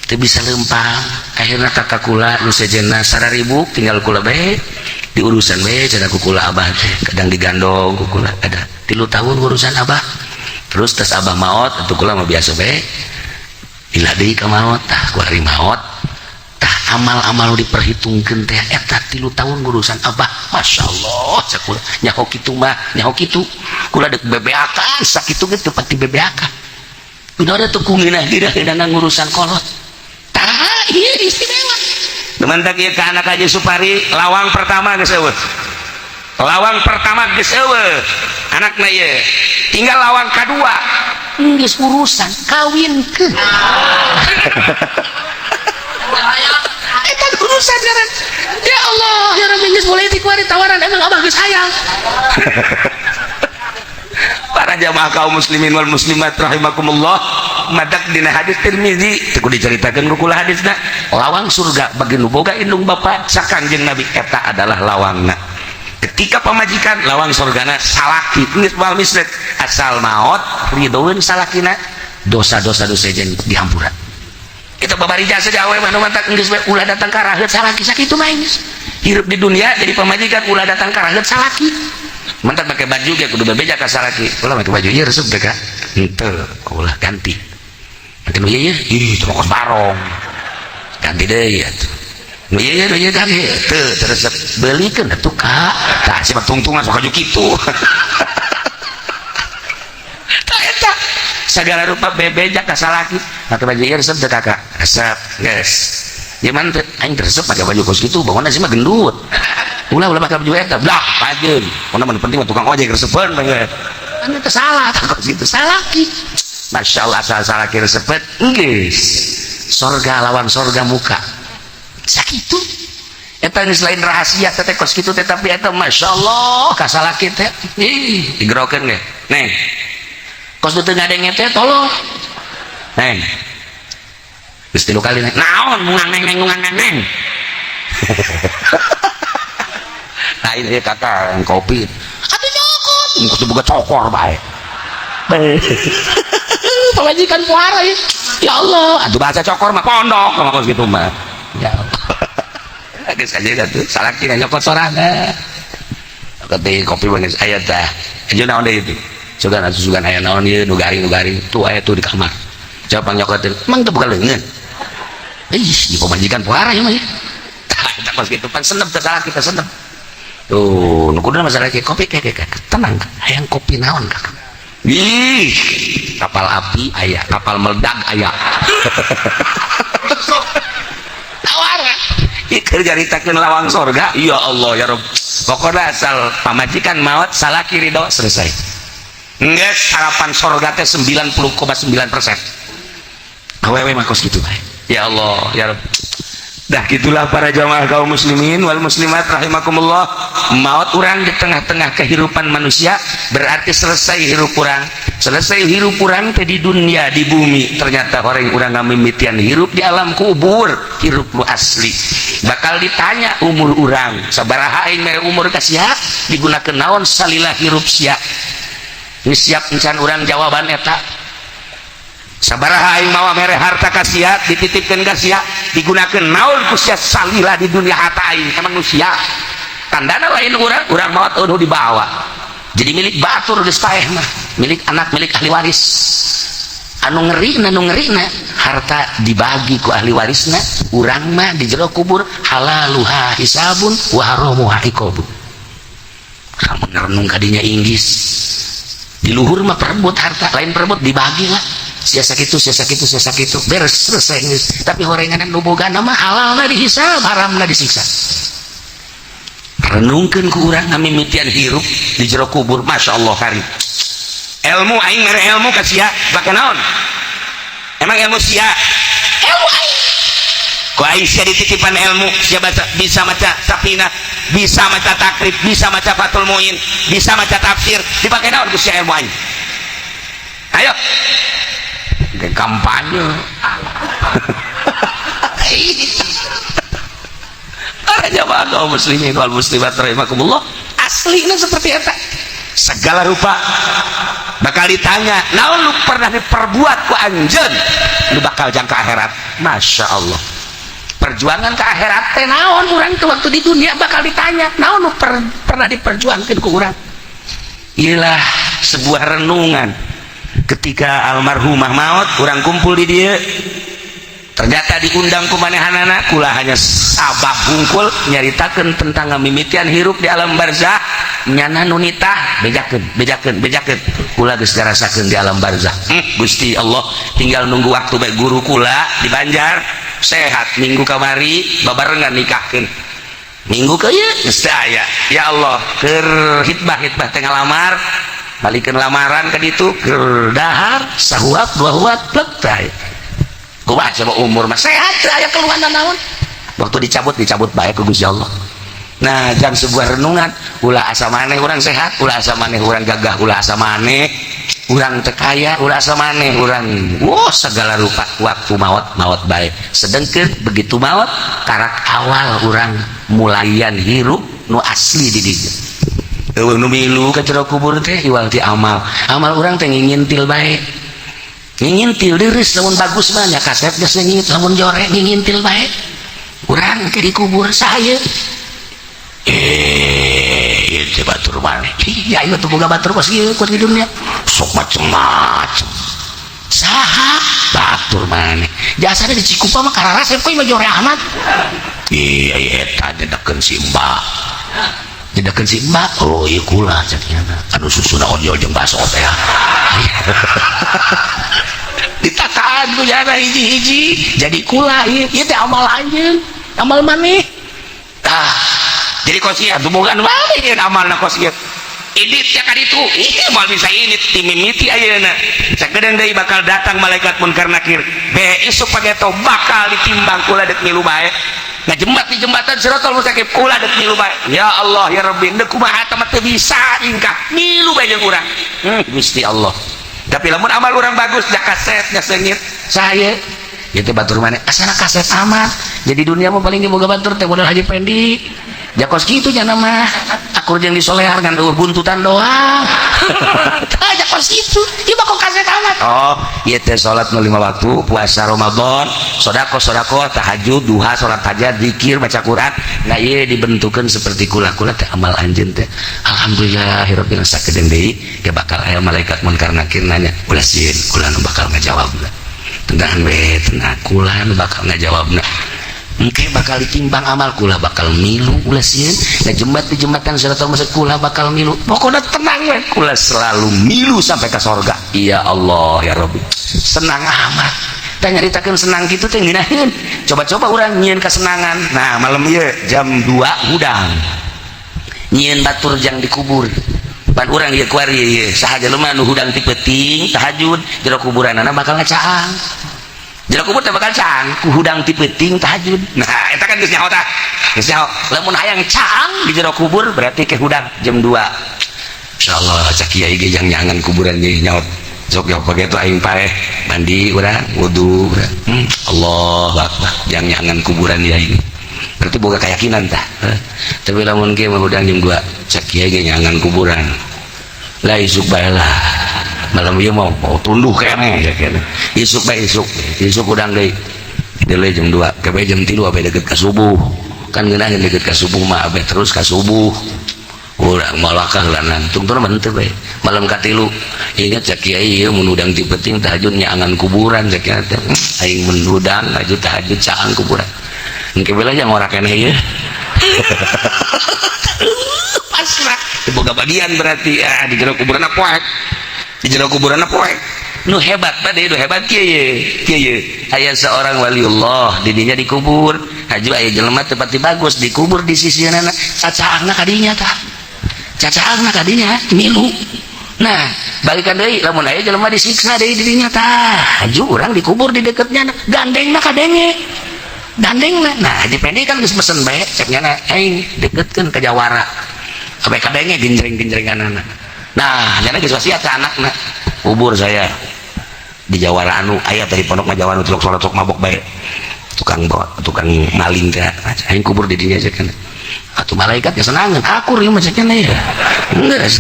teu bisa lempang, akhirna tata kula nu sejenna 1000 tinggal kula bae diurusan bae cenah ku kula abah teh, kadang digandong ku kula ada 3 tahun urusan abah. Terus tas abah maot atuh kula mah biasa bae. Lila deui ka maot tah ku ari maot tah amal-amal diperhitungkeun teh eta 3 tahun ngurusan abah. Masya Allah, cek kula nyaho kitu mah, nyaho kitu kula dek bebeakan sakitu ge teu pati bebeakan. Udah ada tuh kunginah geunah ngurusan kolot. Tah, ieu istimewa. Teman, ieu ka anak Haji Supari, lawang pertama geus eueuh. Lawang pertama geus eueuh. Anakna ieu. Tinggal lawang kedua. Geus urusan kawinkeun. Eta urusan sekarang. Ya Allah, ya Rabbi, geus mulai dikuari tawaran, emang abah geus hayang. Para jamaah kaum muslimin wal muslimat rahimakumullah, madak dina hadis Tirmizi teu kudu dicaritakeun ku kula hadisna, lawang surga bagi nu boga indung bapa. Sakangjeng Nabi, eta adalah lawangna. Ketika pamajikan, lawang surgana salaki. Geus moal mislet, asal maot ridoeun salakina, dosa-dosa dosa jeung dihampura. Kita babari jasa awe mah nu mantak geus we ulah datang ka raheut salaki, sakitu mah geus. Hirup di dunia jadi pamajikan, ulah datang ka raheut salaki. Mantak pakai baju ge kudu bebeja ka salaki, "Ulah make baju ieu, resep teh ka henteu, ulah ganti." Make nu ieu, "Ih, cuma kos barong, ganti deui atuh." Nu ieu, nu ieu ganti teu teu resep, beulikeun atuh, Kak. Tah, sia tungtungan sok aju kitu. Tah, eta segala rupa bebeja ka salaki, "Make baju ieu resep teu, Kakak?" "Resep." "Geus, gimana teh? Aing teu resep make baju kos kitu, bangunna sih mah gendut. Ulah, ulah make baju eta." Blah pajeun pokona mah, penting mah tukang ojek resepeun bae kan. Itu salah kos kitu salaki. Masya Allah, asal salaki resepet geus sorga, lawan sorga muka sakitu. Eta geus lain rahasia teh kos kitu teh, tapi eta Masya Allah ka salaki teh, ih, digerokeun ge, "Neng," kos teu ngadenge teh, "Tolong, Neng." Geus tilu kali, "Neng." "Naon mungang neng neng mungang neng neng?" "Lain ieu, Kakak, yang kopi." "Atuh cokot." Kudu boga cokor bae. Pamajikan puara ya. Ya Allah, atuh bahasa cokor mah pondok sama kos gitu mah. Ya Allah. Geus aja atuh salaki nyokot sorangan. Nyokot deui kopi mah geus aya tah. Aja naon deui itu. Sugan atuh, sugan aya naon ieu nu garing, nu garing. Tuh aya tuh di kamar. Coba nyokotin. Emang teu boga leungeun. Ih, di pamajikan puara ya mah ya. Tah, eta kos kitu pan senep teh salaki teh senep. Tuh, nu kudu masalah kayak kopi kayak kayak tenang, hayang kopi naon, Kakak? Ih, Kapal api aya, kapal meledak aya. Tawaran. Ieu keur nyaritakeun lawang sorga. Ya Allah, ya Rabb. Pokoknya asal pamajikan maut salaki ridho, selesai. Geus harapan sorga teh 90,9%. Awewe mah kos gitu bae. Ya Allah, ya Rabb. Dah gitulah, para jamaah kaum muslimin wal muslimat rahimakumullah. Maut orang di tengah-tengah kehidupan manusia berarti selesai hirup orang, selesai hirup orang teh di dunia, di bumi. Ternyata orang orang ngamimitian hirup di alam kubur, hirup lu asli bakal ditanya umur orang sabaraha, aing mere umur ka sia digunakeun naon salila hirup sia. Geus siap encan urang jawaban eta? Sabaraha aing mawa mere harta ka sia, dititipkeun ka sia, digunakeun naon ku sia salila di dunia harta aing ka manusia? Tandana lain urang, urang maot eueuh dibawa jadi milik batur, geus paeh mah milik anak, milik ahli waris. Anu ngeri, anu ngeri na harta dibagi ku ahli warisna, urang mah di jero kubur halaluha hisabun wa haramuha iqabun. Kamu ngerenung kadinya, inggis di luhur mah perebut harta, lain perebut, dibagi lah, sia sakitu, sia sakitu, sia sakitu, beres, selesai geus. Tapi horengan nu bogana mah halalna dihisab, haramna disiksa. Renungkeun ku urang ngamimitian hirup di jero kubur. Masya Allah karim. Ilmu, aing mere ilmu ka sia baka naon? Emang ilmu sia? Ilmu aing. Ku aing sia dititipan ilmu, sia baca, bisa maca Safinah, bisa maca Takrib, bisa maca Fathul Muin, bisa maca tafsir, dipakai naon ku sia ilmu aing? Ayo. Kayak kampanye. Para jamaah kaum muslimin wal muslimat rahimakumullah, aslinya seperti eta. Segala rupa bakal ditanya, naon lu pernah diperbuat ku anjeun lu bakal jangka akhirat. Masya Allah. Perjuangan ke akhirat teh naon urang ke waktu di dunia bakal ditanya naon lu pernah diperjuangkan ku urang. Inilah sebuah renungan ketika almarhumah maut, urang kumpul di dia. Ternyata diundang ku manehanana, kula hanya sabab hungkul nyaritakeun tentang ngamimitian hirup di alam barzah. Nyana nu nitah, bejakeun, bejakeun, bejakeun. Kula geus ngarasakeun di alam barzah. Gusti Allah, tinggal nunggu waktu bae. Guru kula di Banjar sehat, minggu kamari babarengan nikahkeun, minggu ke ieu geus teu aya. Ya Allah, keur hitbah, hitbah teh ngalamar, balikeun lamaran ka ditu, keur dahar sahuap dua huap, plek, teh kumaha coba? Umur mah sehat, teu aya keluhan naon. Waktu dicabut, dicabut bae ku Gusti Allah. Nah, jam sebuah renungan, ulah asa maneh urang sehat, ulah asa maneh urang gagah, ulah asa maneh urang teu kaya, ulah asa maneh urang wah segala rupa. Waktu maut, maut bae. Sedengkeun begitu maut, karak awal urang mulaian hirup nu asli di dieu. Euweuh nu milu ka jero kubur teh iwal ti amal. Amal urang teh ngingintil bae, ngingintil deureuh. Lamun bagus mah nya kasep geus ngingit, lamun jore ngingintil bae. Urang ke dikubur saya, eh, ieu teh batur maneh. Iya, ieu tuh boga batur kos ieu kos di dunia sok macem-macem. Saha batur maneh? Jasana di Cikupa mah kararasep kok, mah jore amat. Iya iya, eta nyedekeun si Mbak, nyedekeun si Mbak. Oh iya, kula cek nyana anu susuna ojol jeung baso teh ditakaan ku jana hiji-hiji jadi kula. Ieu ieu teh amal anjeun, amal maneh. Ah, jadi kos ieu atuh boga anu maneh ieu amalna kos ieu indit ya ka ditu. Ih, moal bisa indit ti mimiti ayeuna. Sakedeung deui bakal datang malaikat munkar nakir be isuk pageto, bakal ditimbang. Kula dek milu bae, ngajembat di jembatan Siratal Mustaqim, kula dek milu bae. Ya Allah, ya Rabbi, deuk kumaha teh mah teu bisa ingkah, milu bae jeung urang. Gusti Allah, tapi lamun amal urang bagus, jak kasetnya seungit saya itu batur maneh asana kaset amat. Jadi dunia mah paling diboga batur teh modal Haji Pendi jakos kitu nya mah akur jeung disolehar, ngan eueuh buntutan doang. Tah, jakos kitu ieu mah kok kaset amat. Oh ieu teh salat nu lima waktu, puasa Ramadan, sedekah, sedekah, tahajud, duha, salat hajat, zikir, baca Quran. Nah, ieu dibentukeun seperti kula-kula teh amal anjeun teh. Alhamdulillahirabbil sakedeung deui ge bakal aya malaikat munkar nakir nanya. Ulah sieun, kula nu bakal ngajawabna. Tenang we, tenang, kula nu bakal ngajawabna. Engke bakal ditimbang amal, kula bakal milu. Ulah sieun, ngajembat di jembatan Siratal Mustaqim, kula bakal milu. Pokoknya tenang we, kula selalu milu sampai ke sorga. Ya Allah, ya Rabbi, senang amat teh nyaritakeun. Senang kitu teh ngeunaheun. Coba-coba urang nyieun kesenangan. Nah, malam ieu jam 2 hudang nyieun batur jang dikubur. Pan urang ieu kuari ieu saha jelema nu hudang ti peuting tahajud, jero kuburanana bakal ngacaang. Jero kubur teh bakal caang ku hudang ti peuting tahajud. Nah, eta kan geus nyaho tah, geus nyaho. Lamun hayang caang di jero kubur berarti ke hudang jam 2. Insyaallah cak kiai ge jang nyangan kuburan ge nyaho. Sok ya pakai tu aing paeh, mandi urang, wudu urang. Allah Akbar, jang nyangan kuburan ya ini berarti boga keyakinan tah. Tapi lamun ge mah hudang jam 2, cak kiai ge nyangan kuburan lah, isuk bae lah. Malam ieu mau mau tunduh keneh ya keneh. Isuk bae, isuk, isuk hudang deui deuleu jam 2 kebe jam 3 abe deket ka subuh. Kan ngeunaheun deket ka subuh mah, abe terus ka subuh urang malakah lah tungtung mah henteu bae. Malam katilu ingat cak kiai ieu mun hudang ti peuting tahajud nyaangan kuburan. Cak kiai teh aing mun hudang tahajud, tahajud caang kuburan. Engke bela jang ora keneh ieu pasrah. Boga bagian berarti ah di jero kuburan poek, di jero kuburan poek. Nu hebat pada nu hebat kieu ye, kieu ye. Aya seorang waliullah, didinya dikubur. Haju aya jelema teu pati bagus dikubur di sisieunana, cacaangna kadinya tah, cacaangna kadinya milu. Nah, balikan deui, lamun aya jelema disiksa deui didinya tah, haju urang dikubur di deketnya, gandengna kadenge, gandengna. Nah, Haji Pendi kan geus mesen bae cek nyana aing deketkeun ka jawara sampai kadenge genjreng-genjrenganana. Nah, nyana geus wasiat ka anakna, kubur saya di jawara anu aya tadi pondok mah, jawara anu salat sok mabok bae, tukang bawa, tukang maling teh, aing kubur di dinya cek kan. Atuh malaikat ya senangan akur ieu mah cek nya ya. Geus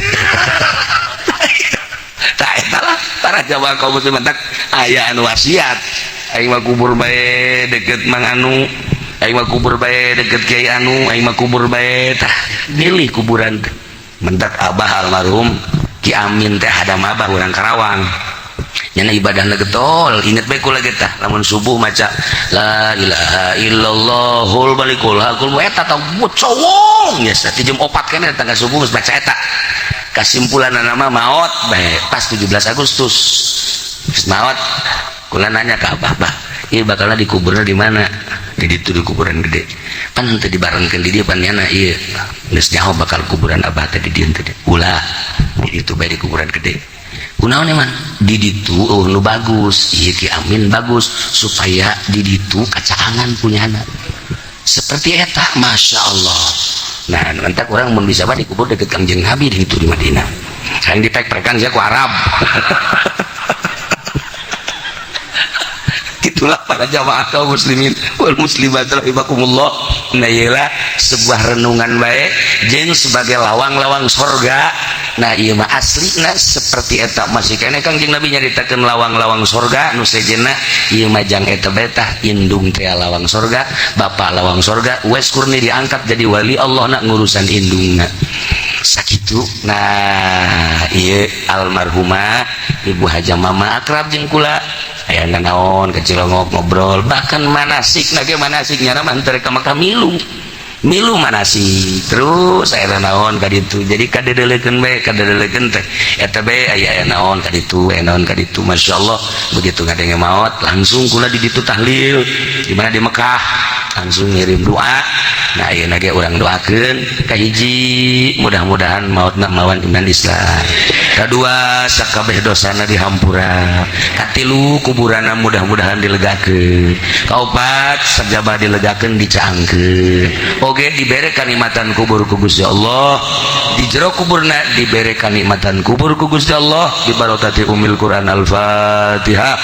tah, eta lah para jamaah kaum muslimin. Tak aya anu wasiat, aing mah kubur bae deket Mang anu, aing mah kubur bae deket kiai anu, aing mah kubur bae. Tah, milih kuburan teh. Mentak abah almarhum Ki Amin teh, hadam abah urang Karawang. Nyana ibadahna getol, inget bae kula ge tah lamun subuh maca la ilaha illallahul malikul hakul eta tah cowong biasa ti jam 4 keneh datang ka subuh geus baca eta. Kasimpulanna mah maot bae pas 17 Agustus. Geus maot kula nanya ka abah, "Bah, ieu bakalna dikuburna di mana?" Di ditu di kuburan gede. Pan teu dibarengkeun di dieu pan nyana ieu. Geus nyaho bakal kuburan abah teh di dieu teh. Ulah di ditu bae di kuburan gede. Kunaon emang di ditu nu bagus ieu Ki Amin bagus supaya di ditu kacaangan punya anak seperti eta, masya Allah. Nah, nanti orang mun bisa mah dikubur deket Kangjeng Nabi di itu di Madinah, hayang dipek-pekan sia ku Arab. Itulah para jamaah kaum muslimin wal muslimat rahimakumullah. Nah, iyalah sebuah renungan baik jeung sebagai lawang-lawang sorga. Nah, ieu mah aslina seperti eta masih keneh Kangjeng Nabi nyaritakeun lawang-lawang sorga nu sejenna ieu mah jang eta bae tah indung teh lawang sorga, bapak lawang sorga, Uwais Qarni diangkat jadi wali Allah nak ngurusan indungna. Sakitu. Nah, ieu almarhumah Ibu Haja Mama akrab jeung kula. Aya naon kecil ngobrol bahkan manasik nage manasik nyana mah henteu ka Mekah milu milu manasik terus aya naon ka ditu jadi kadedelekeun bae kadedelekeun teh eta bae aya naon ka ditu aya naon ka ditu masyaallah. Begitu ngadenge maot langsung kula di ditu tahlil di mana di Mekah langsung ngirim doa. Nah, ayeuna ge urang doakeun kahiji mudah-mudahan maotna mawan iman Islam, kadua sakabeh dosana dihampura, katilu kuburanna mudah-mudahan dilegakeun, kaopat sajaba dilegakeun dicaangkeun oge dibere kanikmatan kubur ku Gusti Allah, di jero kuburna dibere kanikmatan kubur ku Gusti Allah dibarokati Ummul Quran. Al-Fatihah.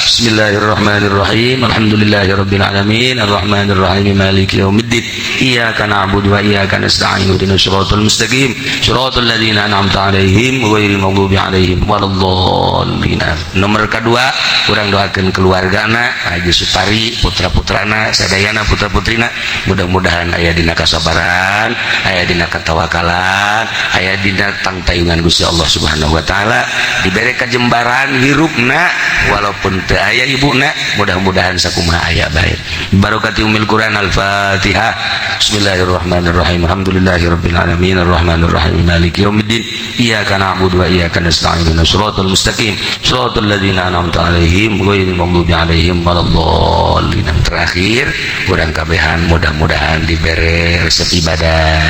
Bismillahirrahmanirrahim. Alhamdulillahirabbil alamin arrahmanirrahim maliki yaumiddin iyyaka na'budu wa iyyaka nasta'in ihdinas siratal mustaqim siratal ladzina an'amta 'alaihim ghairil maghdubi 'alaihim waladdallin. Nomor kedua urang doakeun keluargana Haji Supari, putra-putrana sadayana, putra-putrina mudah-mudahan aya dina kasabaran, aya dina katawakalan, aya dina tangtayungan Gusti Allah Subhanahu wa taala, dibere kajembaran hirupna walaupun teu aya ibuna mudah-mudahan sakumaha aya bae barokati Ummul Quran. Al-Fatihah. Bismillahirrahmanirrahim. Alhamdulillahirabbil alamin arrahmanirrahim maliki yaumiddin iyyaka na'budu wa iyyaka nasta'in ihdinas siratal mustaqim siratal ladzina an'amta 'alaihim ghairil maghdubi 'alaihim waladdallin. Terakhir urang kabehan mudah-mudahan dibere resep ibadah,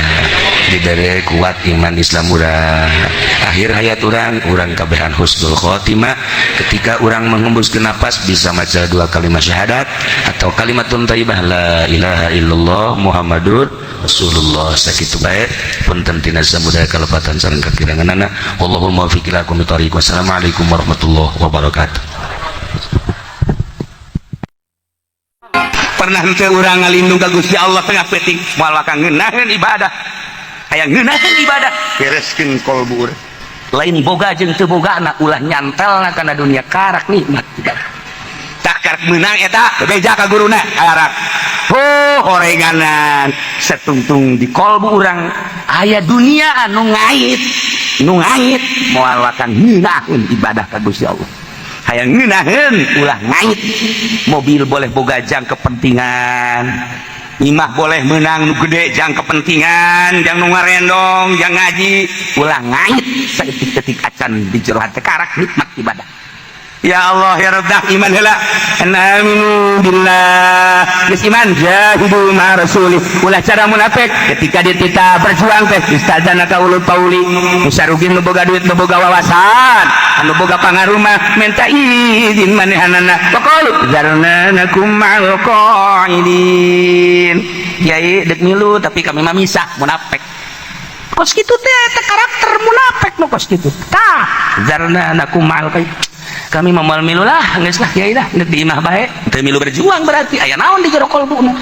dibere kuat iman Islam urang, akhir hayat urang urang kabehan husnul khotimah, ketika urang menghembuskeun napas bisa maca dua kalimat syahadat atau kalimatun thayyibah la ilaha illallah Muhammadur Rasulullah. Sakitu bae, punten tina samudaya kalepatan sareng kakiranganana. Wallahul muwaffiq ila aqwamit thoriq. Wassalamualaikum warahmatullahi wabarakatuh. Pernah henteu urang ngalindung ka Gusti Allah tengah peuting moal bakal ngeunaheun ibadah, hayang ngeunaheun ibadah bereskeun kolbu urang. Lain boga jeung teu bogana ulah nyantelna kana dunia karak nikmat ibadah. Tak karak meunang eta bebeja ka guruna karak ho horenganan setungtung di kolbu urang aya dunia anu ngait nu ngait moal bakal ngeunaheun ibadah ka Gusti Allah. Hayang ngeunaheun ulah ngait, mobil boleh boga jang kepentingan, imah boleh menang nu gede jang kepentingan, jang nu ngarendong jang ngaji, ulah ngait saeutik-eutik acan di jero hate karak nikmat ibadah. Ya Allah ya Rabb dah iman heula aminu billah geus iman jahidu ma rasulih ulah cara munafik ketika ditita berjuang teh istazana ka ulul pauli musarugin nu boga duit nu boga wawasan anu boga pangaruh mah minta izin manehanana waqalu zarna nakum ma'al qa'idin. Kiai dek milu tapi kami mah misah munafik kos kitu teh eta karakter munafik nu kos kitu tah zarna nakum ma'al qa'idin kami moal milu lah geus lah kiai lah geus di imah bae teu milu berjuang berarti aya naon di jero kolbuna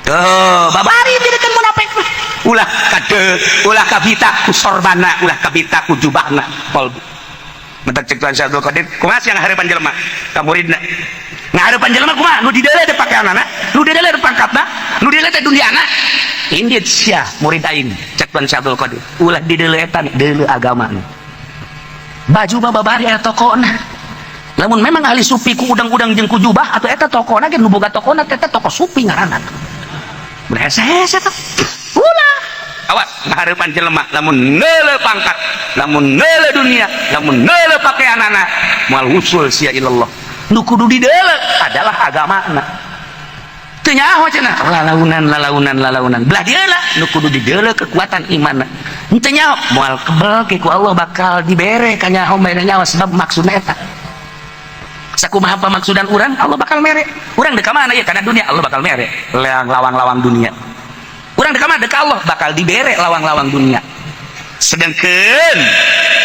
tuh babari didekeun munafik mah ulah kade ulah kabita ku sorbana ulah kabita ku jubahna kolbu. Mentak cek Tuhan Syekh Abdul Qadir kumaha sia ngahareupan jelema ka muridna ngahareupan jelema kumaha nu dideuleu teh pakeanana nu dideuleu teh pangkatna nu dideuleu teh duniana indit sia murid aing cek Tuhan Syekh Abdul Qadir ulah dideuleu eta deuleu agamana baju mah babari aya tokona Lamun memang ahli sufi ku udang-udang jeung ku jubah atau eta tokona ge nu boga tokona eta toko sufi ngaranna. Berhese-hese teh. Ulah. Awas ngahareupan jelema lamun neuleuh pangkat, lamun neuleuh dunia, lamun neuleuh pakeanana, moal usul sia ilallah. Nu kudu dideuleuh adalah agamana. Teu nyaho cenah lalaunan lalaunan lalaunan. Belah dieu lah nu kudu dideuleuh kekuatan imanna. Henteu nyaho moal kebel ke ku Allah bakal dibere ka nyaho mere nyawa sebab maksudna eta. Sakumaha pamaksudan urang Allah bakal mere. Urang deuk ka mana ya kana dunia Allah bakal mere. Leang lawang-lawang dunia. Urang deuk ka mana deuk ka Allah bakal dibere lawang-lawang dunia. Sedangkeun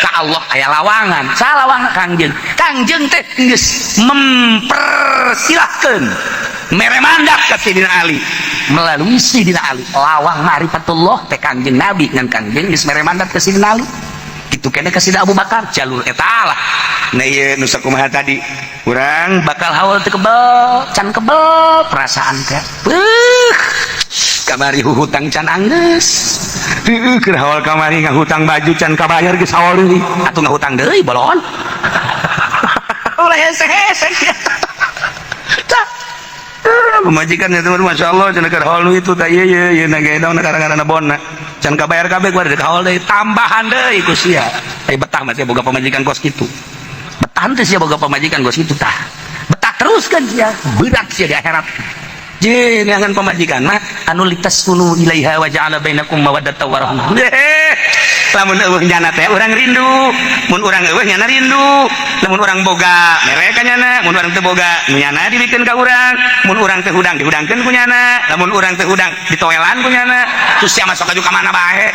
ka Allah aya lawangan. Salawang Kangjeng. Kangjeng teh geus mempersilahkeun mere mandat ka Sidina Ali melalui Sidina Ali. Lawang ma'rifatullah teh Kangjeng Nabi ngan Kangjeng geus mere mandat ke Sidina Ali. Kitu keneh ka Sidina Abu Bakar jalur eta lah. Nah ieu nu sakumaha tadi urang bakal haul teu kebel, can kebel perasaan teh. Beuh. Kamari hutang can anggeus. Heueuh keur haul kamari ngahutang baju can kabayar geus haul deui. Atuh ngahutang deui bolon. Ulah hese-hese. Tah. Pemajikan itu Masya Allah cenah keur haul nu itu tah ieu ieu ieu na ge naon gara-gara bona. Can kabayar kabeh kuari deuk haul deui tambahan deui ku sia. Ai betah mah sia boga pamajikan kos kitu. Betah teh sia boga pamajikan kos kitu tah. Betah terus kan sia, berat sia di akhirat. Jeung neangan pamajikan mah anu litaskunu ilaiha wa ja'ala bainakum mawaddatan wa rahmah. Lamun eueuh nyana teh urang rindu, mun urang eueuh nyana rindu, lamun urang boga mere ka nyana, mun urang teu boga nu nyana dibikeun ka urang, mun urang teu hudang dihudangkeun ku nyana, lamun urang teu hudang ditoelan ku nyana, terus sia masuk ka mana bae.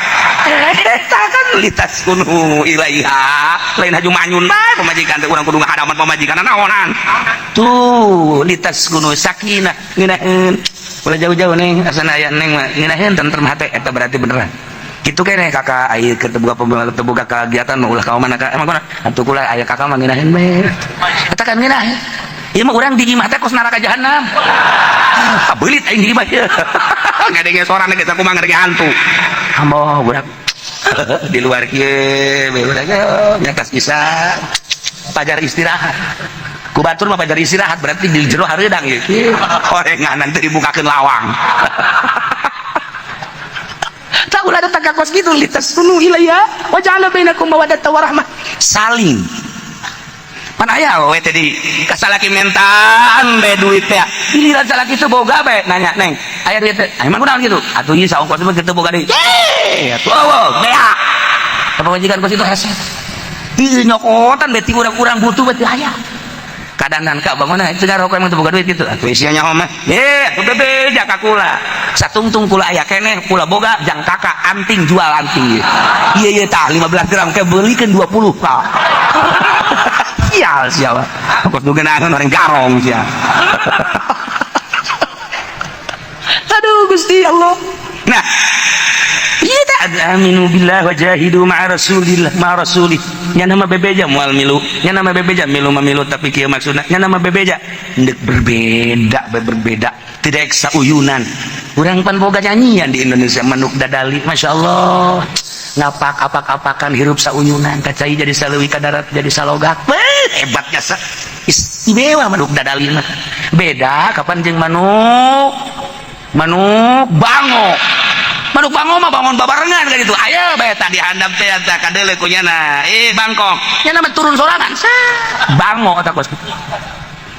Eta kan litaskunu ilaiha, lain haju manyun bae pamajikan teh urang kudu ngahadapan pamajikan naonan. Tuh litaskunu sakinah ngeunaheun. Ulah jauh-jauh neng asana aya neng mah ngeunaheun tentrem hate eta berarti beneran. Kitu keneh kakak aya keur teu boga teu boga kagiatan mah ulah ka mana ka emang kunaon atuh kula aya kakak mah ngeunaheun bae. Eta kan ngeunaheun. Ieu mah urang di imah teh kos neraka jahanam. Ah beulit aing di imah ieu. Ngadenge sorana geus aku mah ngadenge hantu. Ambo budak di luar kieu bae urang di atas isa pajar istirahat. Ku batur mah pajar istirahat berarti di jero hareudang ieu. Horenganan teu dibukakeun lawang. Tak ulah datang ka kos kitu litaskunu ilaiha wa ja'ala bainakum mawaddatan wa rahmah. Saling. Pan aya we teh di kasalaki mentaan bae duit teh. Giliran salaki teu boga bae nanya neng, aya duit teh. Emang kunaon kitu? Atuh ieu saongkos mah teu boga deui. Ye, atuh eueuh beak. Pamajikan kos itu hese. Ieu nyokotan bae ti urang-urang butuh bae teu aya. Kadanan ka bangunna itu ngarokok emang teu boga duit kitu. Atuh sia nyaho mah. Ye, atuh bebeja ka kula. Satungtung kula aya keneh, kula boga jang kakak anting jual anting. Ieu ieu tah 15 gram ke beulikeun 20 ka. Sial sia mah. Kos nu geunaheun orang garong sia. Aduh Gusti Allah. Nah, ieu teh aminu billah wa jahidu ma'a rasulillah ma'a rasulih. Nya nama bebeja moal milu, nya nama bebeja milu mah milu tapi kieu maksudna nya nama bebeja endek berbeda berbeda tidak sauyunan. Urang pan boga nyanyian di Indonesia manuk dadali masyaallah. Ngapak apak-apakan hirup sauyunan kacai jadi saleuwi ka darat jadi salogak. Beuh, hebatnya sa istimewa manuk dadali mah. Beda kapan jeung manuk manuk bango. Manuk bango mah bangun babarengan kan itu. Ayo bae tadi handap teh eta kadeuleu ku nyana. Bangkok. Nyana mah turun sorangan. Bango eta kos.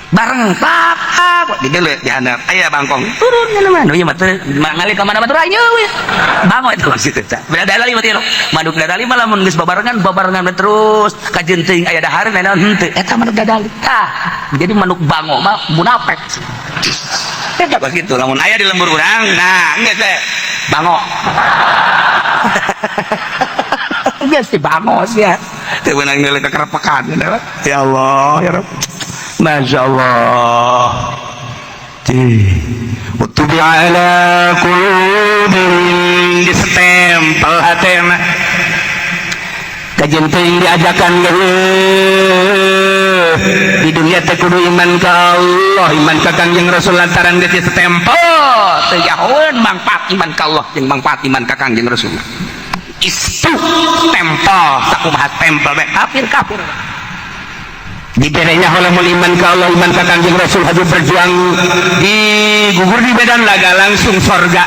Bareng tap tap dideuleu di handap. Aya bangkong. Turun nyana mah. Nu ieu mah teu ngalih ka mana batur ayo we. Bango eta kos itu tah. Beda dadali mah teh. Manuk dadali mah lamun geus babarengan babarengan terus kajeun teuing aya dahareun aya naon henteu. Eta manuk dadali. Tah, jadi manuk bango mah munafik. Eta kos kitu lamun aya di lembur urang, nah geus teh bango. Geus di bango sia. Teu meunang nilai kekerepekan ya Allah ya Rabb. Masya Allah. Utubi ala qulubihim disetempel hatena. Kajen teuing diajakan di dunia teh kudu iman ka Allah, iman ka Kangjeng Rasul lantaran geus disetempel teu nyahoeun mangfaat iman ka Allah jeung mangfaat iman ka Kangjeng Rasul. Istu tempel sakumaha tempel bae kafir kafir. Diberenya lamun iman ka Allah, iman ka Kangjeng Rasul, haju berjuang digugur di medan laga langsung sorga.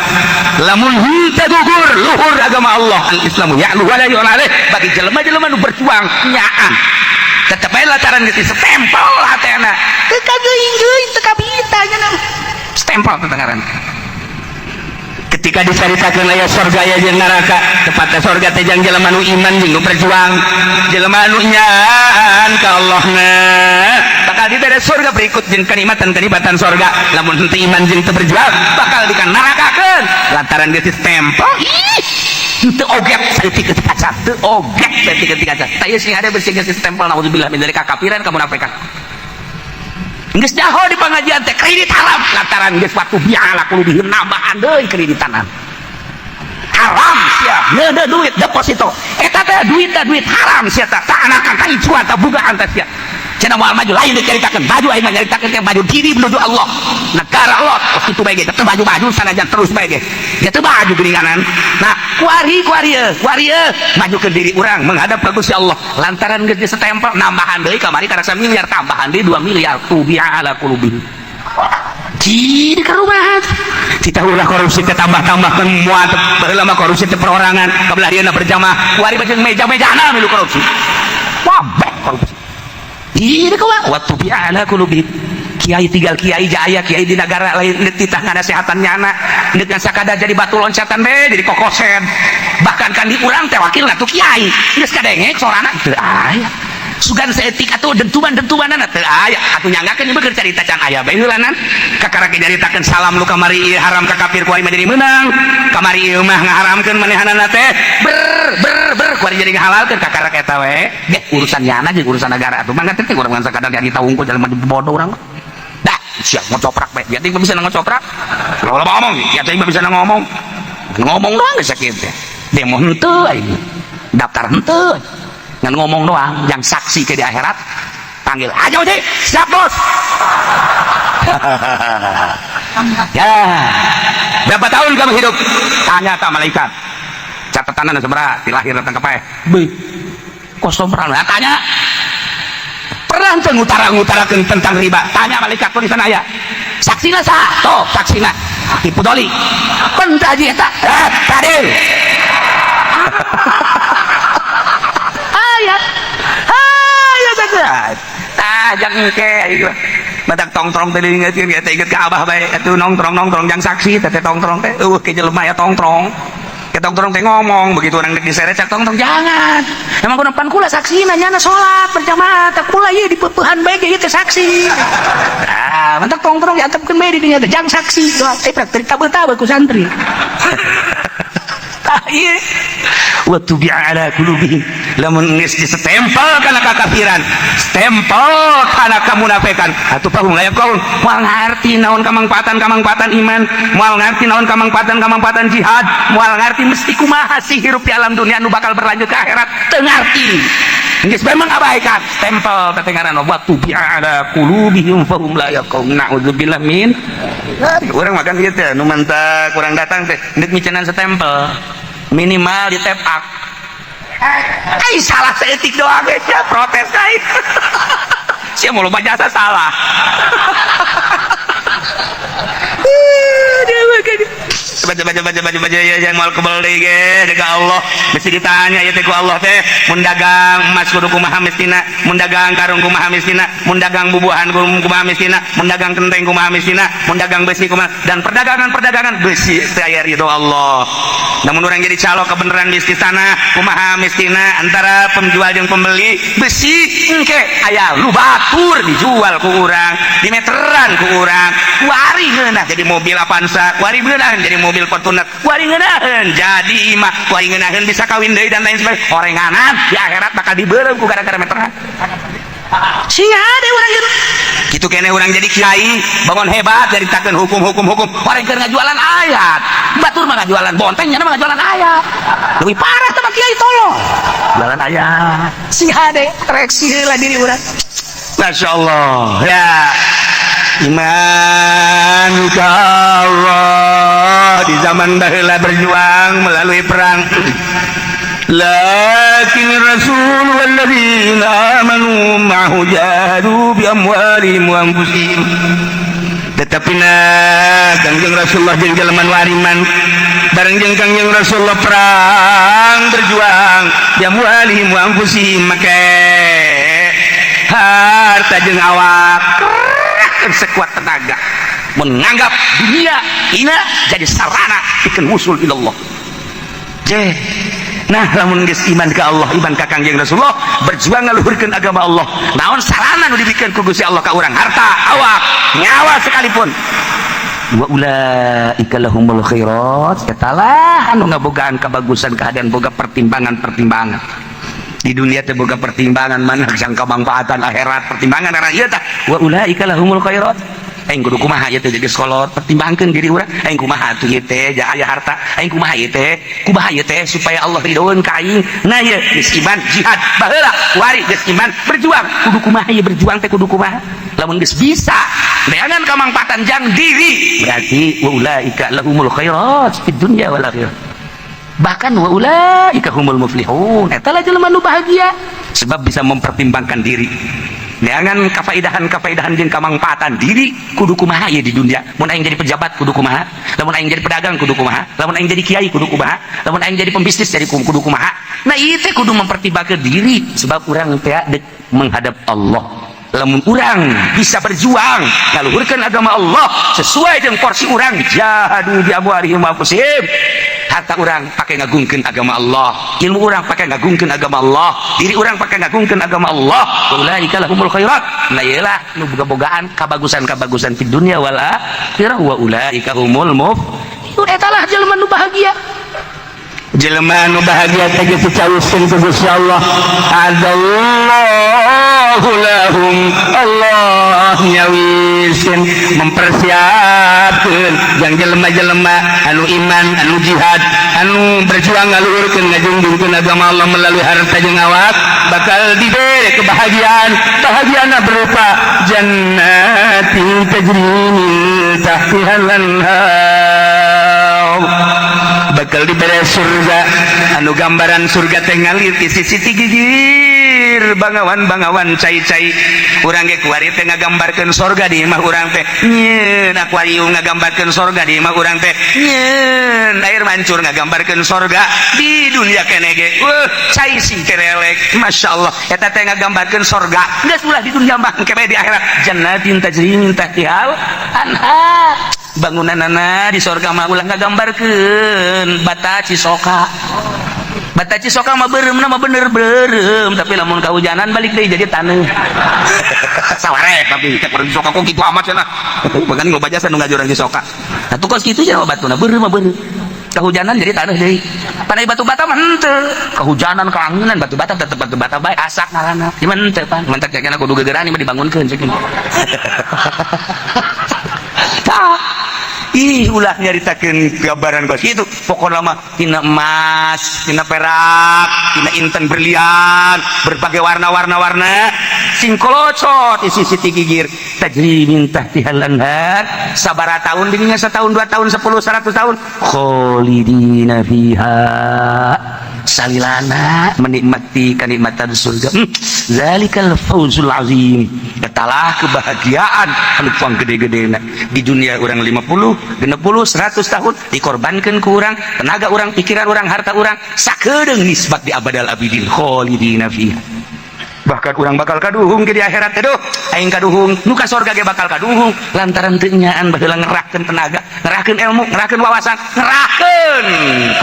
Lamun henteu gugur, luhur agama Allah, al Islamu ya'lu wa la yu'la alaih. Bagi jelema-jelema nu berjuang nyaan tetep bae lantaran geus stempel hatena teu kageuing-geuing, teu kabita nya stempel teh ngaran. Ketika dicaritakeun aya sorga aya jeung neraka, tepatna sorga teh jang jelema nu iman jeung nu berjuang, jelema nu nyaan ka Allahna bakal dibere surga berikut jeung kenikmatan-kenikmatan sorga. Lamun henteu iman jeung teu berjuang, bakal dikanarakakeun lantaran geus stempel. Ih, henteu oget saeutik ketika kaca, teu oget saeutik ketika kaca. Tah, ieu sing ada bersih geus stempel, naudzubillah min dzalik, kakafiran, kamunafikan. Geus jaho di pengajian teh kredit haram lantaran geus waktu biala qulubihim, nambahan deui kreditanan haram sia, ngeuneuh duit deposito eta teh duit teh duit haram sia, tah tah anakan tah icuan tah bugaan tah sia. Cenah moal maju lain diceritakeun baju, aing mah nyaritakeun teh baju diri menuju Allah, negara Allah. Kos kitu bae ge teu baju-baju, sanajan terus bae ge ge teu baju geuninganan. Nah, kuari kuari ye kuari ye majukeun diri urang menghadap ka Gusti Allah lantaran geus disetempel, nambahan deui kamari karasa miliar, tambahan deui 2 miliar, tubi'a ala qulubihim. Di karumahan kita ulah korupsi teh tambah-tambahkeun muat. Baheula mah korupsi teh perorangan, kabelah dieuna berjamaah, kuari mah jeung meja-mejana milu korupsi, wabeh korupsi. Iya kumaha wa tubi'a ala qulubihim. Kiai tinggal kiai jaya, kiai di negara lain titah nganasehatan nyana deuk sakada jadi batu loncatan be jadi kokosen. Bahkan kan di urang teh wakil tuh kiai geus kadenge sorana teu aya sugan saeutik atuh dentuman-dentumanana teu aya atuh. Nyanggakeun ieu keur carita can aya bae heulanan, kakara ge nyaritakeun salam lu kamari ieu haram ka kafir, kuari mah jadi meunang. Kamari ieu mah ngaharamkeun manehanana teh ber ber ber, kuari jadi ngahalalkeun. Kakara eta we ge urusan nyana jeung urusan negara atuh. Mangga teh urang ngan sakadar nyarita wungkul, jelema bodoh urang dah siap ngocoprak bae. Dia teh bisa ngocoprak kalau ngomong, ya teh bisa ngomong, ngomong doang geus sakit teh. Demo henteu, aing daftar henteu, ngan ngomong doang yang saksi ke di akhirat. Panggil aja uji siap bos. Ya, berapa tahun kamu hidup? Tanya tak malaikat catatan seberapa dilahir datang ke paeh be kosong pernah tanya, pernah teu ngutara-ngutarakeun tentang riba? Tanya malaikat tulisan aya saksina sah toh saksina Aki Pudoli pentaji eta eh tadi ayat ayat saja tah jang engke aing mah badak tongtrong teh diingetkeun eta, inget ka abah bae atuh. Nongtrong nongtrong jang saksi teh, tongtrong teh eueuh ke jelema ya, tongtrong ke tongtrong teh ngomong begitu orang dek diseret cak tongtrong jangan emang kudu pan kula saksina nyana salat berjamaah teh kula ieu dipeupehan bae ge ieu teh saksi. Ah, mantak tongtrong diantepkeun bae di dinya teh jang saksi eh prak tabeuh-tabeuh ku santri. Tah ieu wa tubi'a ala qulubihim, lamun geus disetempel kana kakafiran, stempel kana kamunafikan atuh pahum layak kaum moal ngarti naon kamangpaatan kamangpaatan iman, moal ngarti naon kamangpaatan kamangpaatan jihad, moal ngarti mesti kumaha sih hirup di alam dunia nu bakal berlanjut ke akhirat, teu ngarti. Geus memang abaikan stempel teh ngaran wa tubi'a ala qulubihim fahum la yaqum, na'udzubillah min. Urang makan kieu teh nu mantak kurang datang teh deuk micenan stempel minimal di tap up. Ai salah saeutik doang ge sia protes ai sia mau loba jasa salah. Baca baca baca baca baca ya, yang mal kebel deui ge ka Allah mesti ditanya ya teh ku Allah teh. Mun dagang emas kudu kumaha mestina, mun dagang karung kumaha mestina, mun dagang bubuahan kumaha mestina, mun dagang kenteng kumaha mestina, mun dagang besi kumaha, dan perdagangan-perdagangan besi teh aya ridho Allah. Namun orang jadi calo kebenaran bisnis tanah kumaha mestina antara penjual jeung pembeli besi, engke aya lu batur dijual ku urang, dimeteran ku urang, kuari ngeunah jadi mobil Avanza, kuari ngeunah jadi mobil Fortuner, kuari ngeunaheun jadi imah, kuari ngeunaheun bisa kawin deui dan lain sebagainya. Orenganan di akhirat bakal dibeureum ku gara-gara meteran. Sing hade urang gitu. Kitu keneh urang jadi kiai, bangun hebat nyaritakeun hukum-hukum hukum. Orang keur ngajualan ayat. Batur mah ngajualan bonteng, nyana mah ngajualan ayat. Leuwih parah teh mah kiai tolong. Jualan ayat. Sing hade koreksi heula diri urang. Masya Allah ya. Iman ka Allah di zaman baheula berjuang melalui perang. لكن الرسول والذين آمنوا معه جاهدوا بأموالهم وأنفسهم. Tetapi nah, Kangjeng Rasulullah jeung jelema nu ariman bareng jeung Kangjeng Rasulullah perang, berjuang, بأموالهم وأنفسهم, make harta jeung awak sekuat tenaga, menganggap dunia ini jadi sarana pikeun wusul ilallah. Je. Nah, lamun geus iman ka Allah, iman ka Kangjeng Rasulullah, berjuang ngaluhurkeun agama Allah, naon sarana nu dibikeun ku Gusti Allah ka urang? Harta, awak, nyawa sekalipun. وأولئك لهم الخيرات. Eta lah anu ngabogaan kabagusan keadaan, boga pertimbangan-pertimbangan di dunia teh, boga pertimbangan mana jang kamangfaatan akhirat, pertimbangan era ieu tah. وأولئك لهم الخيرات. Aing kudu kumaha ieu teh? Geus kolot, pertimbangkeun diri urang, aing kumaha atuh ieu teh ja aya harta, aing kumaha ieu teh, kumaha ieu teh supaya Allah ridhoeun ka aing. Nah, ieu geus iman, jihad baheula. Kuari geus iman, berjuang, kudu kumaha ieu berjuang teh, kudu kumaha? Lamun geus bisa neangan kamangfaatan jang diri, berarti وأولئك لهم الخيرات في الدنيا والآخرة. Bahkan وأولئك هم المفلحون. Eta lah jelema nu bahagia, sebab bisa mempertimbangkan diri, neangan kafaidahan-kafaidahan jeung kamangfaatan diri, kudu kumaha ieu di dunia. Mun aing jadi pejabat kudu kumaha, lamun aing jadi pedagang kudu kumaha, lamun aing jadi kiai kudu kumaha, lamun aing jadi pembisnis jadi kudu kumaha. Nah, ieu teh kudu mempertimbangkan diri, sebab urang teh dek menghadap Allah. Lamun urang bisa berjuang ngaluhurkeun agama Allah sesuai dengan porsi urang, جاهدوا بأموالهم وأنفسهم, harta urang pakai ngagungkeun agama Allah, ilmu urang pakai ngagungkeun agama Allah, diri urang pakai ngagungkeun agama Allah, أولئك لهم الخيرات. Nah, ieu lah nu boga-bogaan kabagusan-kabagusan di dunia والآخرة. وأولئك هم المفلحون. Eta lah jelema nu bahagia. Jelema nu bahagia teh geus dicawiskeun ku Gusti Allah, أعد الله لهم, Allah nyawiskeun, mempersiapkeun jang jelema-jelema anu iman, anu jihad, anu berjuang ngaluhurkeun, ngajungjungkeun agama Allah melalui harta jeung awak, bakal diberi kebahagiaan. Bahagiana berupa جنات تجري من تحتها الأنهار, bakal diberi surga anu gambaran surga teh ngalir ti sisi ti gigir bangawan-bangawan cai-cai. Urang ge kuari teh ngagambarkeun sorga di imah urang teh, nyieun akuarium ngagambarkeun sorga di imah urang teh, nyieun air mancur ngagambarkeun sorga. Di dunia kene ge weuh, cai sing terelek, masya Allah, eta teh ngagambarkeun sorga. Geus ulah di dunia mah, engke di akhirat جنات تجري من تحتها الأنهار. Bangunanana di sorga mah ulah ngagambarkeun bata cisoka. Bata cisoka mah beureum mah bener beureum, tapi lamun kahujanan balik deui jadi taneuh saware. Tapi cek orang cisoka, kok kitu amat cenah? Bahkan loba jasa nu ngajurang cisoka atuh kos kitu cenah. Batuna beureum mah beureum, kehujanan jadi taneuh deui. Panai batu bata mah henteu, kehujanan, keanginan, batu bata tetep batu bata bae, asak ngaranna. Gimana henteu pan mantak cekna kudu gegeran mah dibangunkeun cek. Tah, ih, ulah nyaritakeun gambaran kos kitu. Pokokna mah tina emas, tina perak, tina intan, berlian berbagai warna-warna, warna sing kolocot isi siti gigir. تجري من تحتها الأنهار. Sabara tahun dirinya, setahun, 2 tahun, 10, 100 tahun, خالدين فيها, salilana menikmati kenikmatan surga. ذلك الفوز العظيم. Eta lah kebahagiaan anu puang gede-gede. Di dunia urang 50, 60, 100 tahun dikorbankan ku urang, tenaga urang, pikiran urang, harta urang, sakedeung nisbat di abadal abidin, خالدين فيها. Bahkan urang bakal kaduhung ke di akhirat. Aduh, aing kaduhung, nu ka sorga ge bakal kaduhung, lantaran teu nyaan baheula ngerahkeun tenaga, ngerahkeun ilmu, ngerahkeun wawasan, ngerahkeun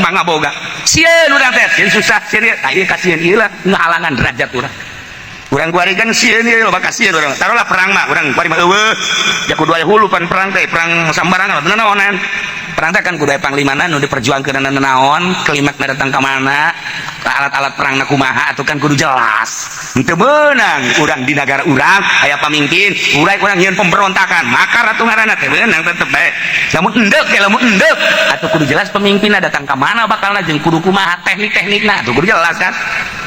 mangga boga. Sieun urang teh, sieun susah, sieun ieu. Tah, ieu kasieun ieu lah ngahalangan derajat urang. Urang kuari kan sieun ieu, loba kasieun urang. Taruhlah perang mah urang kuari mah eueuh ya, kudu aya hulu pan. Perang teh perang sambarangan naonan? Perang teh kan kudu aya panglimana nu diperjuangkeun, naon kalimatna, datang ka mana, alat-alat perang na kumaha, atuh kan kudu jelas. Henteu meunang urang di negara urang aya pamimpin, urang urang nyieun pemberontakan, makar atuh ngaranna teh. Meunang tetep bae lamun endek ya, lamun endek atuh kudu jelas pemimpinna datang ka mana, bakalna jeung kudu kumaha teknik-teknikna atuh kudu jelas kan.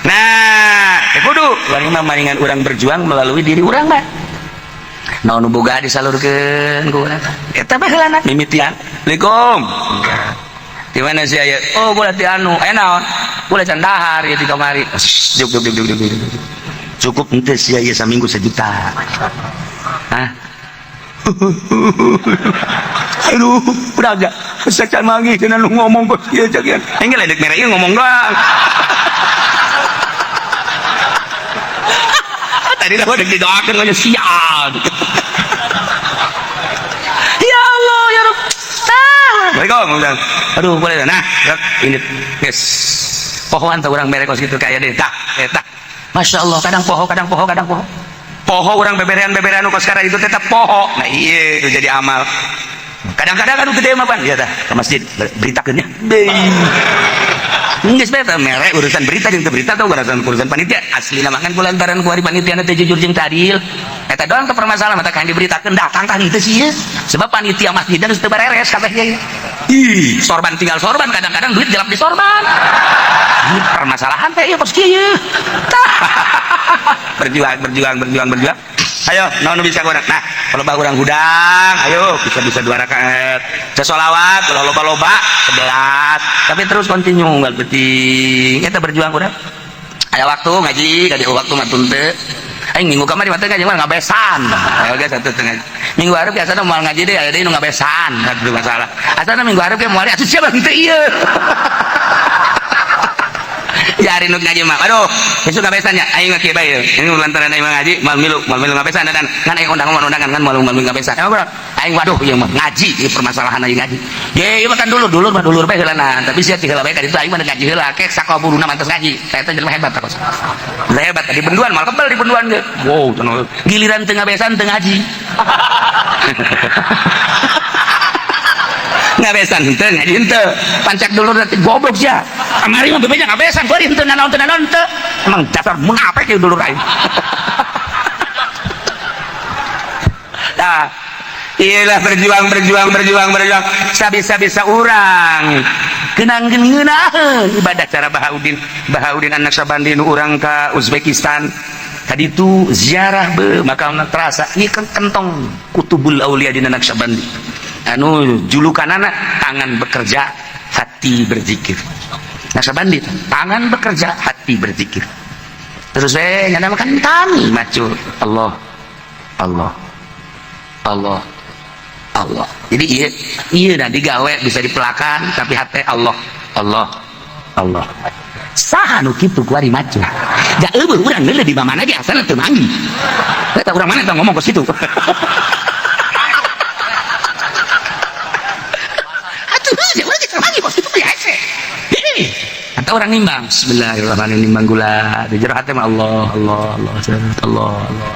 Nah, teh kudu urang mah maringan urang berjuang melalui diri urang mah naon nu boga disalurkeun ku urang eta baheulana mimitian. Assalamualaikum, di mana sih aya? Oh, gua ti anu aya naon. Ulah can dahar ieu di kamari. Juk juk juk juk juk. Cukup henteu sia ieu saminggu 1 juta. Hah? Aduh, udah aja. Sacan manggih cenah nu ngomong kok ieu cagian. Aing ge ledek mere ieu ngomong doang. Tadi dah udah didoakan aja sial. Ya Allah, ya Rabb. Assalamualaikum. Aduh, boleh nah, ini yes. Pohoan teh urang mere kos kitu kaya deui. Tah, eta. Masya Allah, kadang poho, kadang poho, kadang poho. Poho urang beberean-beberean nu kos sekarang itu tetap poho. Nah, iya itu jadi amal. Kadang-kadang aduh gede mah pan, ya tah, ke masjid beritakeun nya. Geus bae mere urusan berita jeung teu berita tau urusan panitia. Aslina mah kan kulantaran ku ari panitia teh jujur jeung adil. Eta doang teu permasalahan mata kan diberitakeun datang tah henteu sih. Sebab panitia masjidna geus teu bareres kabeh ge. Ih, sorban tinggal sorban kadang-kadang duit jelap di sorban. Ini permasalahan teh ieu kos kieu. Berjuang berjuang berjuang berjuang. Ayo, naon nu bisa urang. Nah, kalau bah urang hudang, ayo bisa-bisa 2 rakaat. Sesolawat, kalau loba-loba 11. Tapi terus kontinu unggal penting. Eta berjuang urang. Aya waktu ngaji, kadi waktu mah teu. Aing minggu kamari mah teu ngaji mah ngabesan. Ayo geus satu teu ngaji. Minggu hareup biasana moal ngaji deui, aya deui nu ngabesan, satu masalah. Asana minggu hareup ge moal atuh siapa henteu ieu. Jari nu ngaji mah. Aduh, besok ngabesan nya. Aing mah kieu bae. Ini lantaran aing mah ngaji, mal milu ngabesan dan ngan aing undangan kan malu malu ngabesan. Emang bro, aing waduh ieu mah ngaji ieu permasalahan aing ngaji. Ye, ieu mah kan dulur, dulur mah dulur bae heulana. Tapi sia ti heula bae ka ditu aing mah ngaji heula ke sakaburuna mantos ngaji. Eta jelema hebat tah. Lah hebat di benduan mal kebel di benduan ge. Wow, cenah. Giliran teu ngabesan teu ngaji. Ngabesan henteu ngaji henteu. Pancak dulur nanti goblok sia. Kamari mah bebeja ngabesan beureum henteu nanaon teu nanaon teu. Emang dasar munafik ieu dulur aing. Tah, iyalah berjuang berjuang berjuang berjuang sabisa-bisa urang. Kenangkeun ngeunaheun ibadah cara Bahaudin. Bahaudin anak Sabandi nu urang ka Uzbekistan. Tadi itu ziarah be makamna terasa ieu kan kentong Kutubul Aulia dina Naqsyabandi. Anu julukanana tangan bekerja hati berzikir. Naqsyabandi tangan bekerja hati berzikir. Terus we nyana makan tani macu Allah Allah Allah Allah. Jadi iya iya dan digawe bisa dipelakan tapi hati Allah Allah Allah. Saha nu kitu kuari macu. Da eueuh urang geuleuh di mana ge asalna teu manggih. Eta urang mana teh ngomong ke situ. Atau orang nimbang, bismillahirrahmanirrahim nimbang gula, di jero hati mah Allah Allah Allah Allah Allah.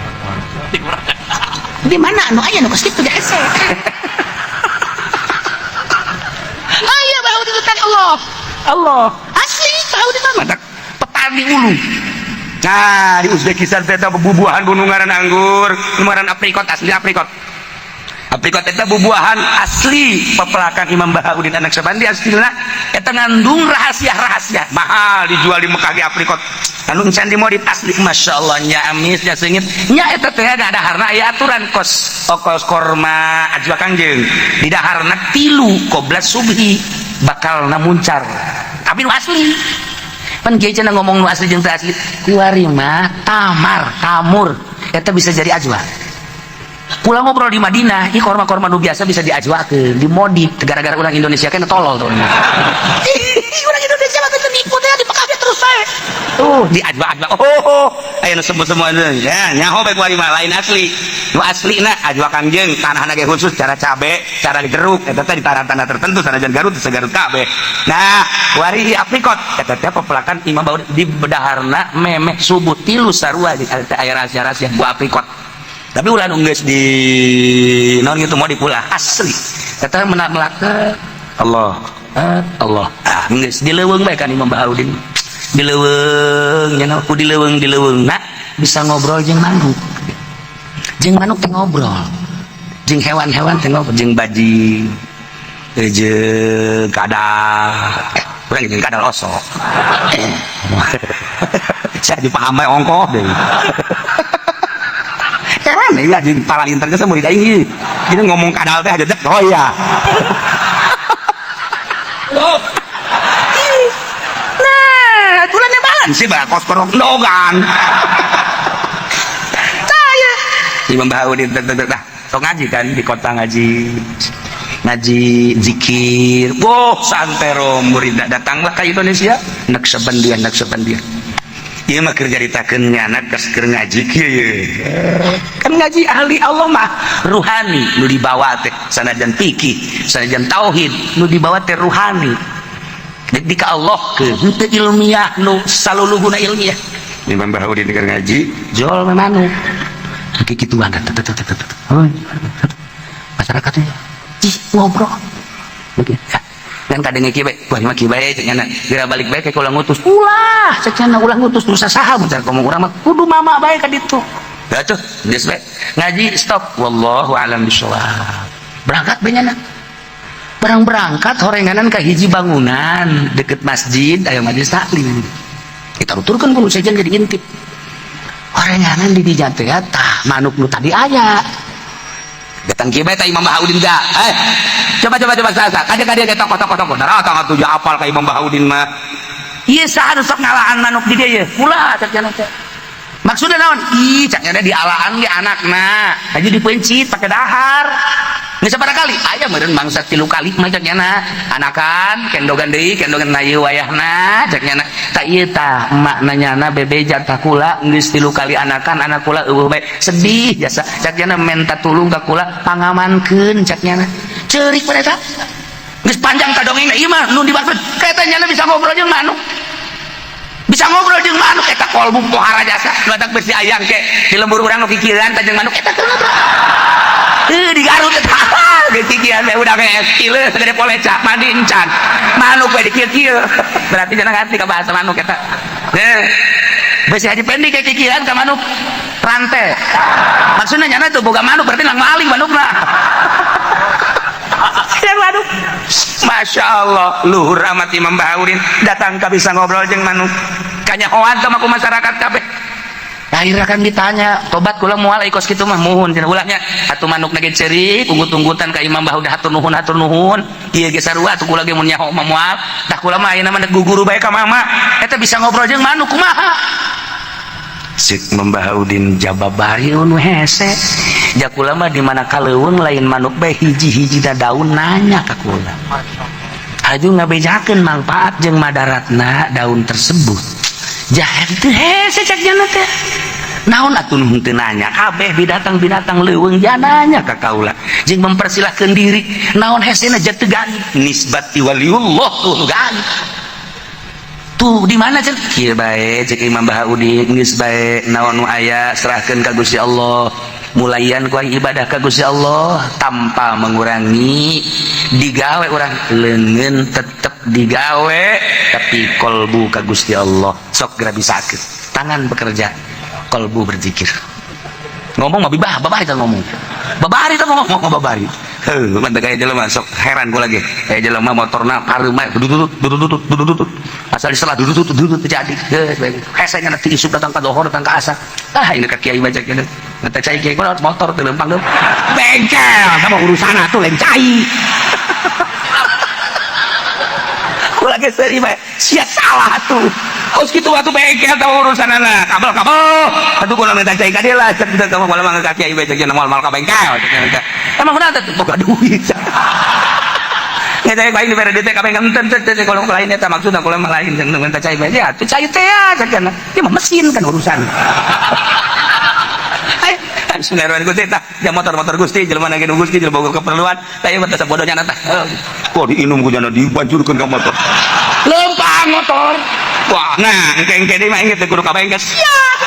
Di mana anu aya nu kos kitu ge hese. Aya bau di hutan Allah. Allah. Asli bau di mana? Petani ulu. Nah, di Uzbekistan teh bubuahan gunungaran anggur, gunungaran aprikot asli aprikot. Aprikot eta bubuahan asli pepelakan Imam Bahaudin anak Sabandi aslina eta ngandung rahasia-rahasia mahal dijual di Mekah ge aprikot anu encan dimodit asli Masya Allah nya amis nya seungit nya eta teh ada daharna aya aturan kos kos korma ajwa kangjeng di daharna 3 qobla subhi bakal namuncar tapi nu asli pan kieu cenah ngomong nu asli jeung teu asli kuari mah tamar tamur eta bisa jadi ajwa. Pulang ngobrol di Madinah, ini korma-korma nu biasa bisa diajwakeun, dimodif gara-gara orang Indonesia kan tolol tuh. Orang Indonesia mah teu nipu teh di Mekah terus bae. Tuh diajwa-ajwa. Oh, aya nu semua-semua ya nyaho bae kuari mah lain asli. Nu aslina ajwa kangjeng tanahna ge khusus cara cabe, cara digeruk eta teh di tanah-tanah tertentu sanajan Garut segarut kabeh. Nah, kuari aprikot eta teh pepelakan Imam Baudi di bedaharna memeh subuh 3 sarua aya rahasia-rahasia buah aprikot. Tapi ulah nu geus di naon gitu mau dipulah asli. Eta melak-melak Allah Allah. Ah geus dileuweung bae kan Imam Bahaudin. Dileuweung nya ku dileuweung dileuweung. Nah, bisa ngobrol jeung manuk. Jeung manuk teh ngobrol. Jeung hewan-hewan teh ngobrol jeung bajing. Jeung kadal. Urang jeung kadal osok. Saya dipaham bae ongkoh deui. Heran ya jeung palinter geus murid aing. Jadi ngomong kadal teh aja oh iya. Nah, Dogan sih bah kos korok dogan. Saya Imam Bahaudin dah sok ngaji kan di kota, ngaji ngaji zikir. Boh, santero murid datanglah ke Indonesia. Naqsyabandiyah, Naqsyabandiyah. Ieu mah keur nyaritakeun nyana keur ngaji kieu ye. Kan ngaji ahli Allah mah ruhani nu dibawa teh, sanajan fikih, sanajan tauhid, nu dibawa teh ruhani. Di ka Allah ke henteu ilmiah nu saluluhuna ilmiah. Imam Bahaudin keur ngaji jol manuk. Kikituan masyarakatnya ih ngobrol kan kadang kieu bae, wah mah kieu bae cek nyana, geura balik bae kayak ulah ngutus, ulah cek nyana, ulah ngutus nu saha mun ngomong urang mah kudu mama bae ka ditu. Da tuh geus bae ngaji stop, wallahu alam bisawab, berangkat bae nyana. Barang berangkat horenganan ka hiji bangunan deket masjid aya majelis taklim. Kita tuturkeun kudu sejen jadi intip horenganan di dinya teh, tah manuk nu tadi aya datang kieu bae tah. Imam Bahaudin ga coba coba coba sasa kade kade ke toko toko toko datang atuh apal ka Imam Bahaudin mah. Ieu saha nu sok ngalaan manuk di dieu ye? Ulah cek cenah teh. Maksudna naon? Ih, cak nyana dialaan ge anakna haji dipencit pake dahar. Geus sabaraha kali aya meureun mangsa 3 kali mah cak nyana anakan kendogan deui kendogan na ieu wayahna cak nyana. Tak ieu tah emak nanyana bebeja tah kula geus 3 kali anakan, anak kula eueuh bae, sedih jasa cak nyana, menta tulung ka kula pangamankeun cak nyana. Ceurik pada eta geus panjang ka dongeng. Ieu mah nu dimaksud eta nyana bisa ngobrol jeung manuk, bisa ngobrol jeung manuk eta kolbu pohara jasa nu atak besi ayang ke di lembur urang nu kikiran tah jeung manuk eta keur ngobrol. Heuh, di Garut eta geus kikiran we udah kayak kieu segede poleca mandi encan manuk we dikieu-kieu, berarti jangan ngerti ka bahasa manuk eta. Heuh, besi Haji Pendi kayak kikiran ka manuk rantai, maksudnya nyana tuh boga manuk, berarti lang maling manukna yang manuk. Masya Allah, luhur amat Imam Bahaudin datang ka bisa ngobrol jeung manuk, kanyahoan sama ku masyarakat kabeh. Akhirnya kan ditanya, tobat kula moal kos kitu mah, muhun cenah ulahnya atuh. Manuk ge ceurik unggut-unggutan ka Imam Bahaudin, hatur nuhun, hatur nuhun, ieu ge sarua atuh kula ge mun nyaho mah moal. Tah kula mah ayeuna mah guguru bae ka mama eta bisa ngobrol jeung manuk kumaha. Cek Imam Bahaudin jababari nu hese, ja kula mah di mana kaleuweung lain manuk bae, hiji-hiji da daun nanya ka kula, aju ngabejakeun manfaat jeung madaratna daun tersebut. Jahe teu hese cek jana teh, naon atuh nu henteu nanya kabeh binatang-binatang leuweung jananya ka kaula jeung mempersilahkeun diri, naon hesena ja teu gaib nisbat ti waliullah tuh gaib tuh di mana cek kieu bae. Cek Imam Bahaudin geus bae, naon nu aya serahkeun ka Gusti Allah, mulayan ku ibadah ka Gusti Allah tanpa mengurangi digawe urang, leungeun tetep digawe tapi kolbu ka Gusti Allah. Sok geura bisakeun tangan bekerja, kolbu berzikir. Ngomong mah bibah babari teh, ngomong babari teh, ngomong ngomong babari. Heuh, mantep kayak jelema sok heran gua lagi. Kayak jelema motorna pareum bae dudut dudut dudut dudut dudut. Asal diselah dudut dudut dudut jadi. Hese nya nanti isuk datang ka dohor, datang ka asar. Ah, ini ka kiai baca kieu. Mata cai kiai kunaon motor teu lempang leumpang. Bengkel sama urusan atuh lain cai. Kula ge seuri bae. Sia salah atuh. Kos kitu atuh bengkel tah urusanana. Kabel-kabel. Atuh kunaon minta cai ka dieu lah cek teu kamu moal ka kiai bae cek moal moal ka bengkel. Emang kunaon teh boga duit. Nggak cai bae dibere duit ka bengkel henteu teu teu kalau lain eta maksudna kula mah lain jeung minta cai bae ya atuh cai teh ya cek cenah. Ieu mah mesin kan urusan. Bismillahirrahmanirrahim Gusti tah jam motor-motor Gusti jelema na ge Gusti jelema boga keperluan tah ieu mah teh sabodonya tah. Kok diinum ku jana dibancurkeun ka motor. Lempang motor. Wah, nah engke-engke deui mah inget teh kudu ka bengkel. Siap.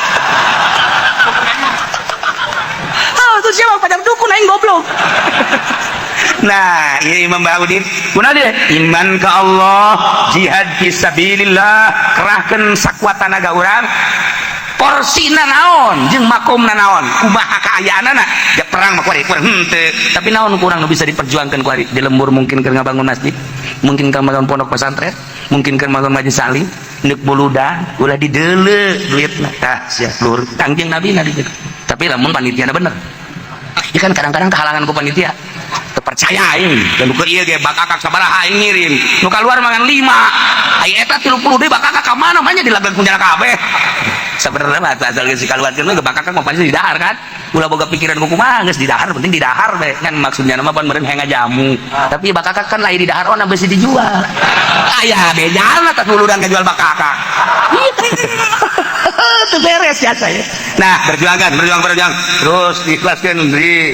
Ah, tuh siapa pada dukun aing goblok. Nah, ini Imam Bahaudin. Kunaon dia? Iman ke Allah, jihad fi sabilillah, kerahkeun sakuat tanaga urang. Porsina naon jeung makomna naon, kumaha kaayaanana? Ja perang mah kuari kurang henteu, tapi naon kurang nu bisa diperjuangkan kuari di lembur, mungkin keur ngabangun masjid, mungkin keur ngabangun pondok pesantren, mungkin keur ngabangun majelis taklim, neuk buludah ulah dideuleu duitna. Tah sia luhur Kangjeng Nabi na dieu. Tapi lamun panitiana bener ya kan, kadang-kadang kehalangan ku panitia teu. Percaya aing dan nu ieu ge bakakak sabaraha aing ngirim nu kaluar mangan 5, ai eta 30 deui bakakak ka mana mah nya dilagak penjara kabeh. Sebenarnya mah asal geus dikaluarkeun mah bakakak mah pasti didahar kan, ulah boga pikiran kumaha, geus didahar, penting didahar we kan. Maksudnya mah pan meureun hayang ngajamu, tapi bakakak kan lain didahar, ona besi dijual, aya bejana tas luluran kajual bakakak itu beres ya saya. Nah, berjuangkan, berjuang, berjuang terus, ikhlaskan di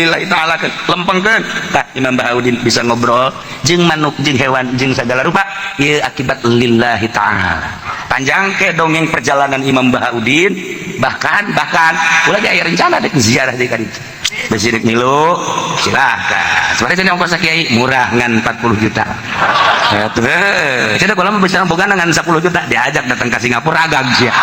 lillahi ta'ala, lempengkeun. Tah, Imam Bahaudin bisa ngobrol jeung manuk, jeung hewan, jeung segala rupa ieu akibat lillahi ta'ala. Panjang ke dongeng perjalanan Imam Bahaudin. Bahkan bahkan ulah ge aya rencana dek ziarah deui ka ditu, besi dek milu silakan. Sebenarnya jadi ongkos kiai murah, ngan 40 juta. Cenah kalau mah bisa boga ngan 10 juta, diajak datang ke Singapura agag sia.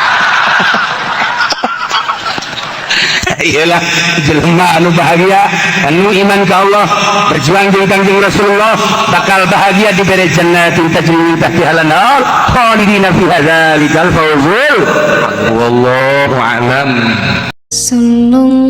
Iyalah jelema anu bahagia, anu iman ka Allah, berjuang jeung Kangjeng Rasulullah, bakal bahagia diberi jannatin tajri min tahtiha al-anhar khalidina fiha, dzalikal fawzul, wallahu a'lam. Sallallahu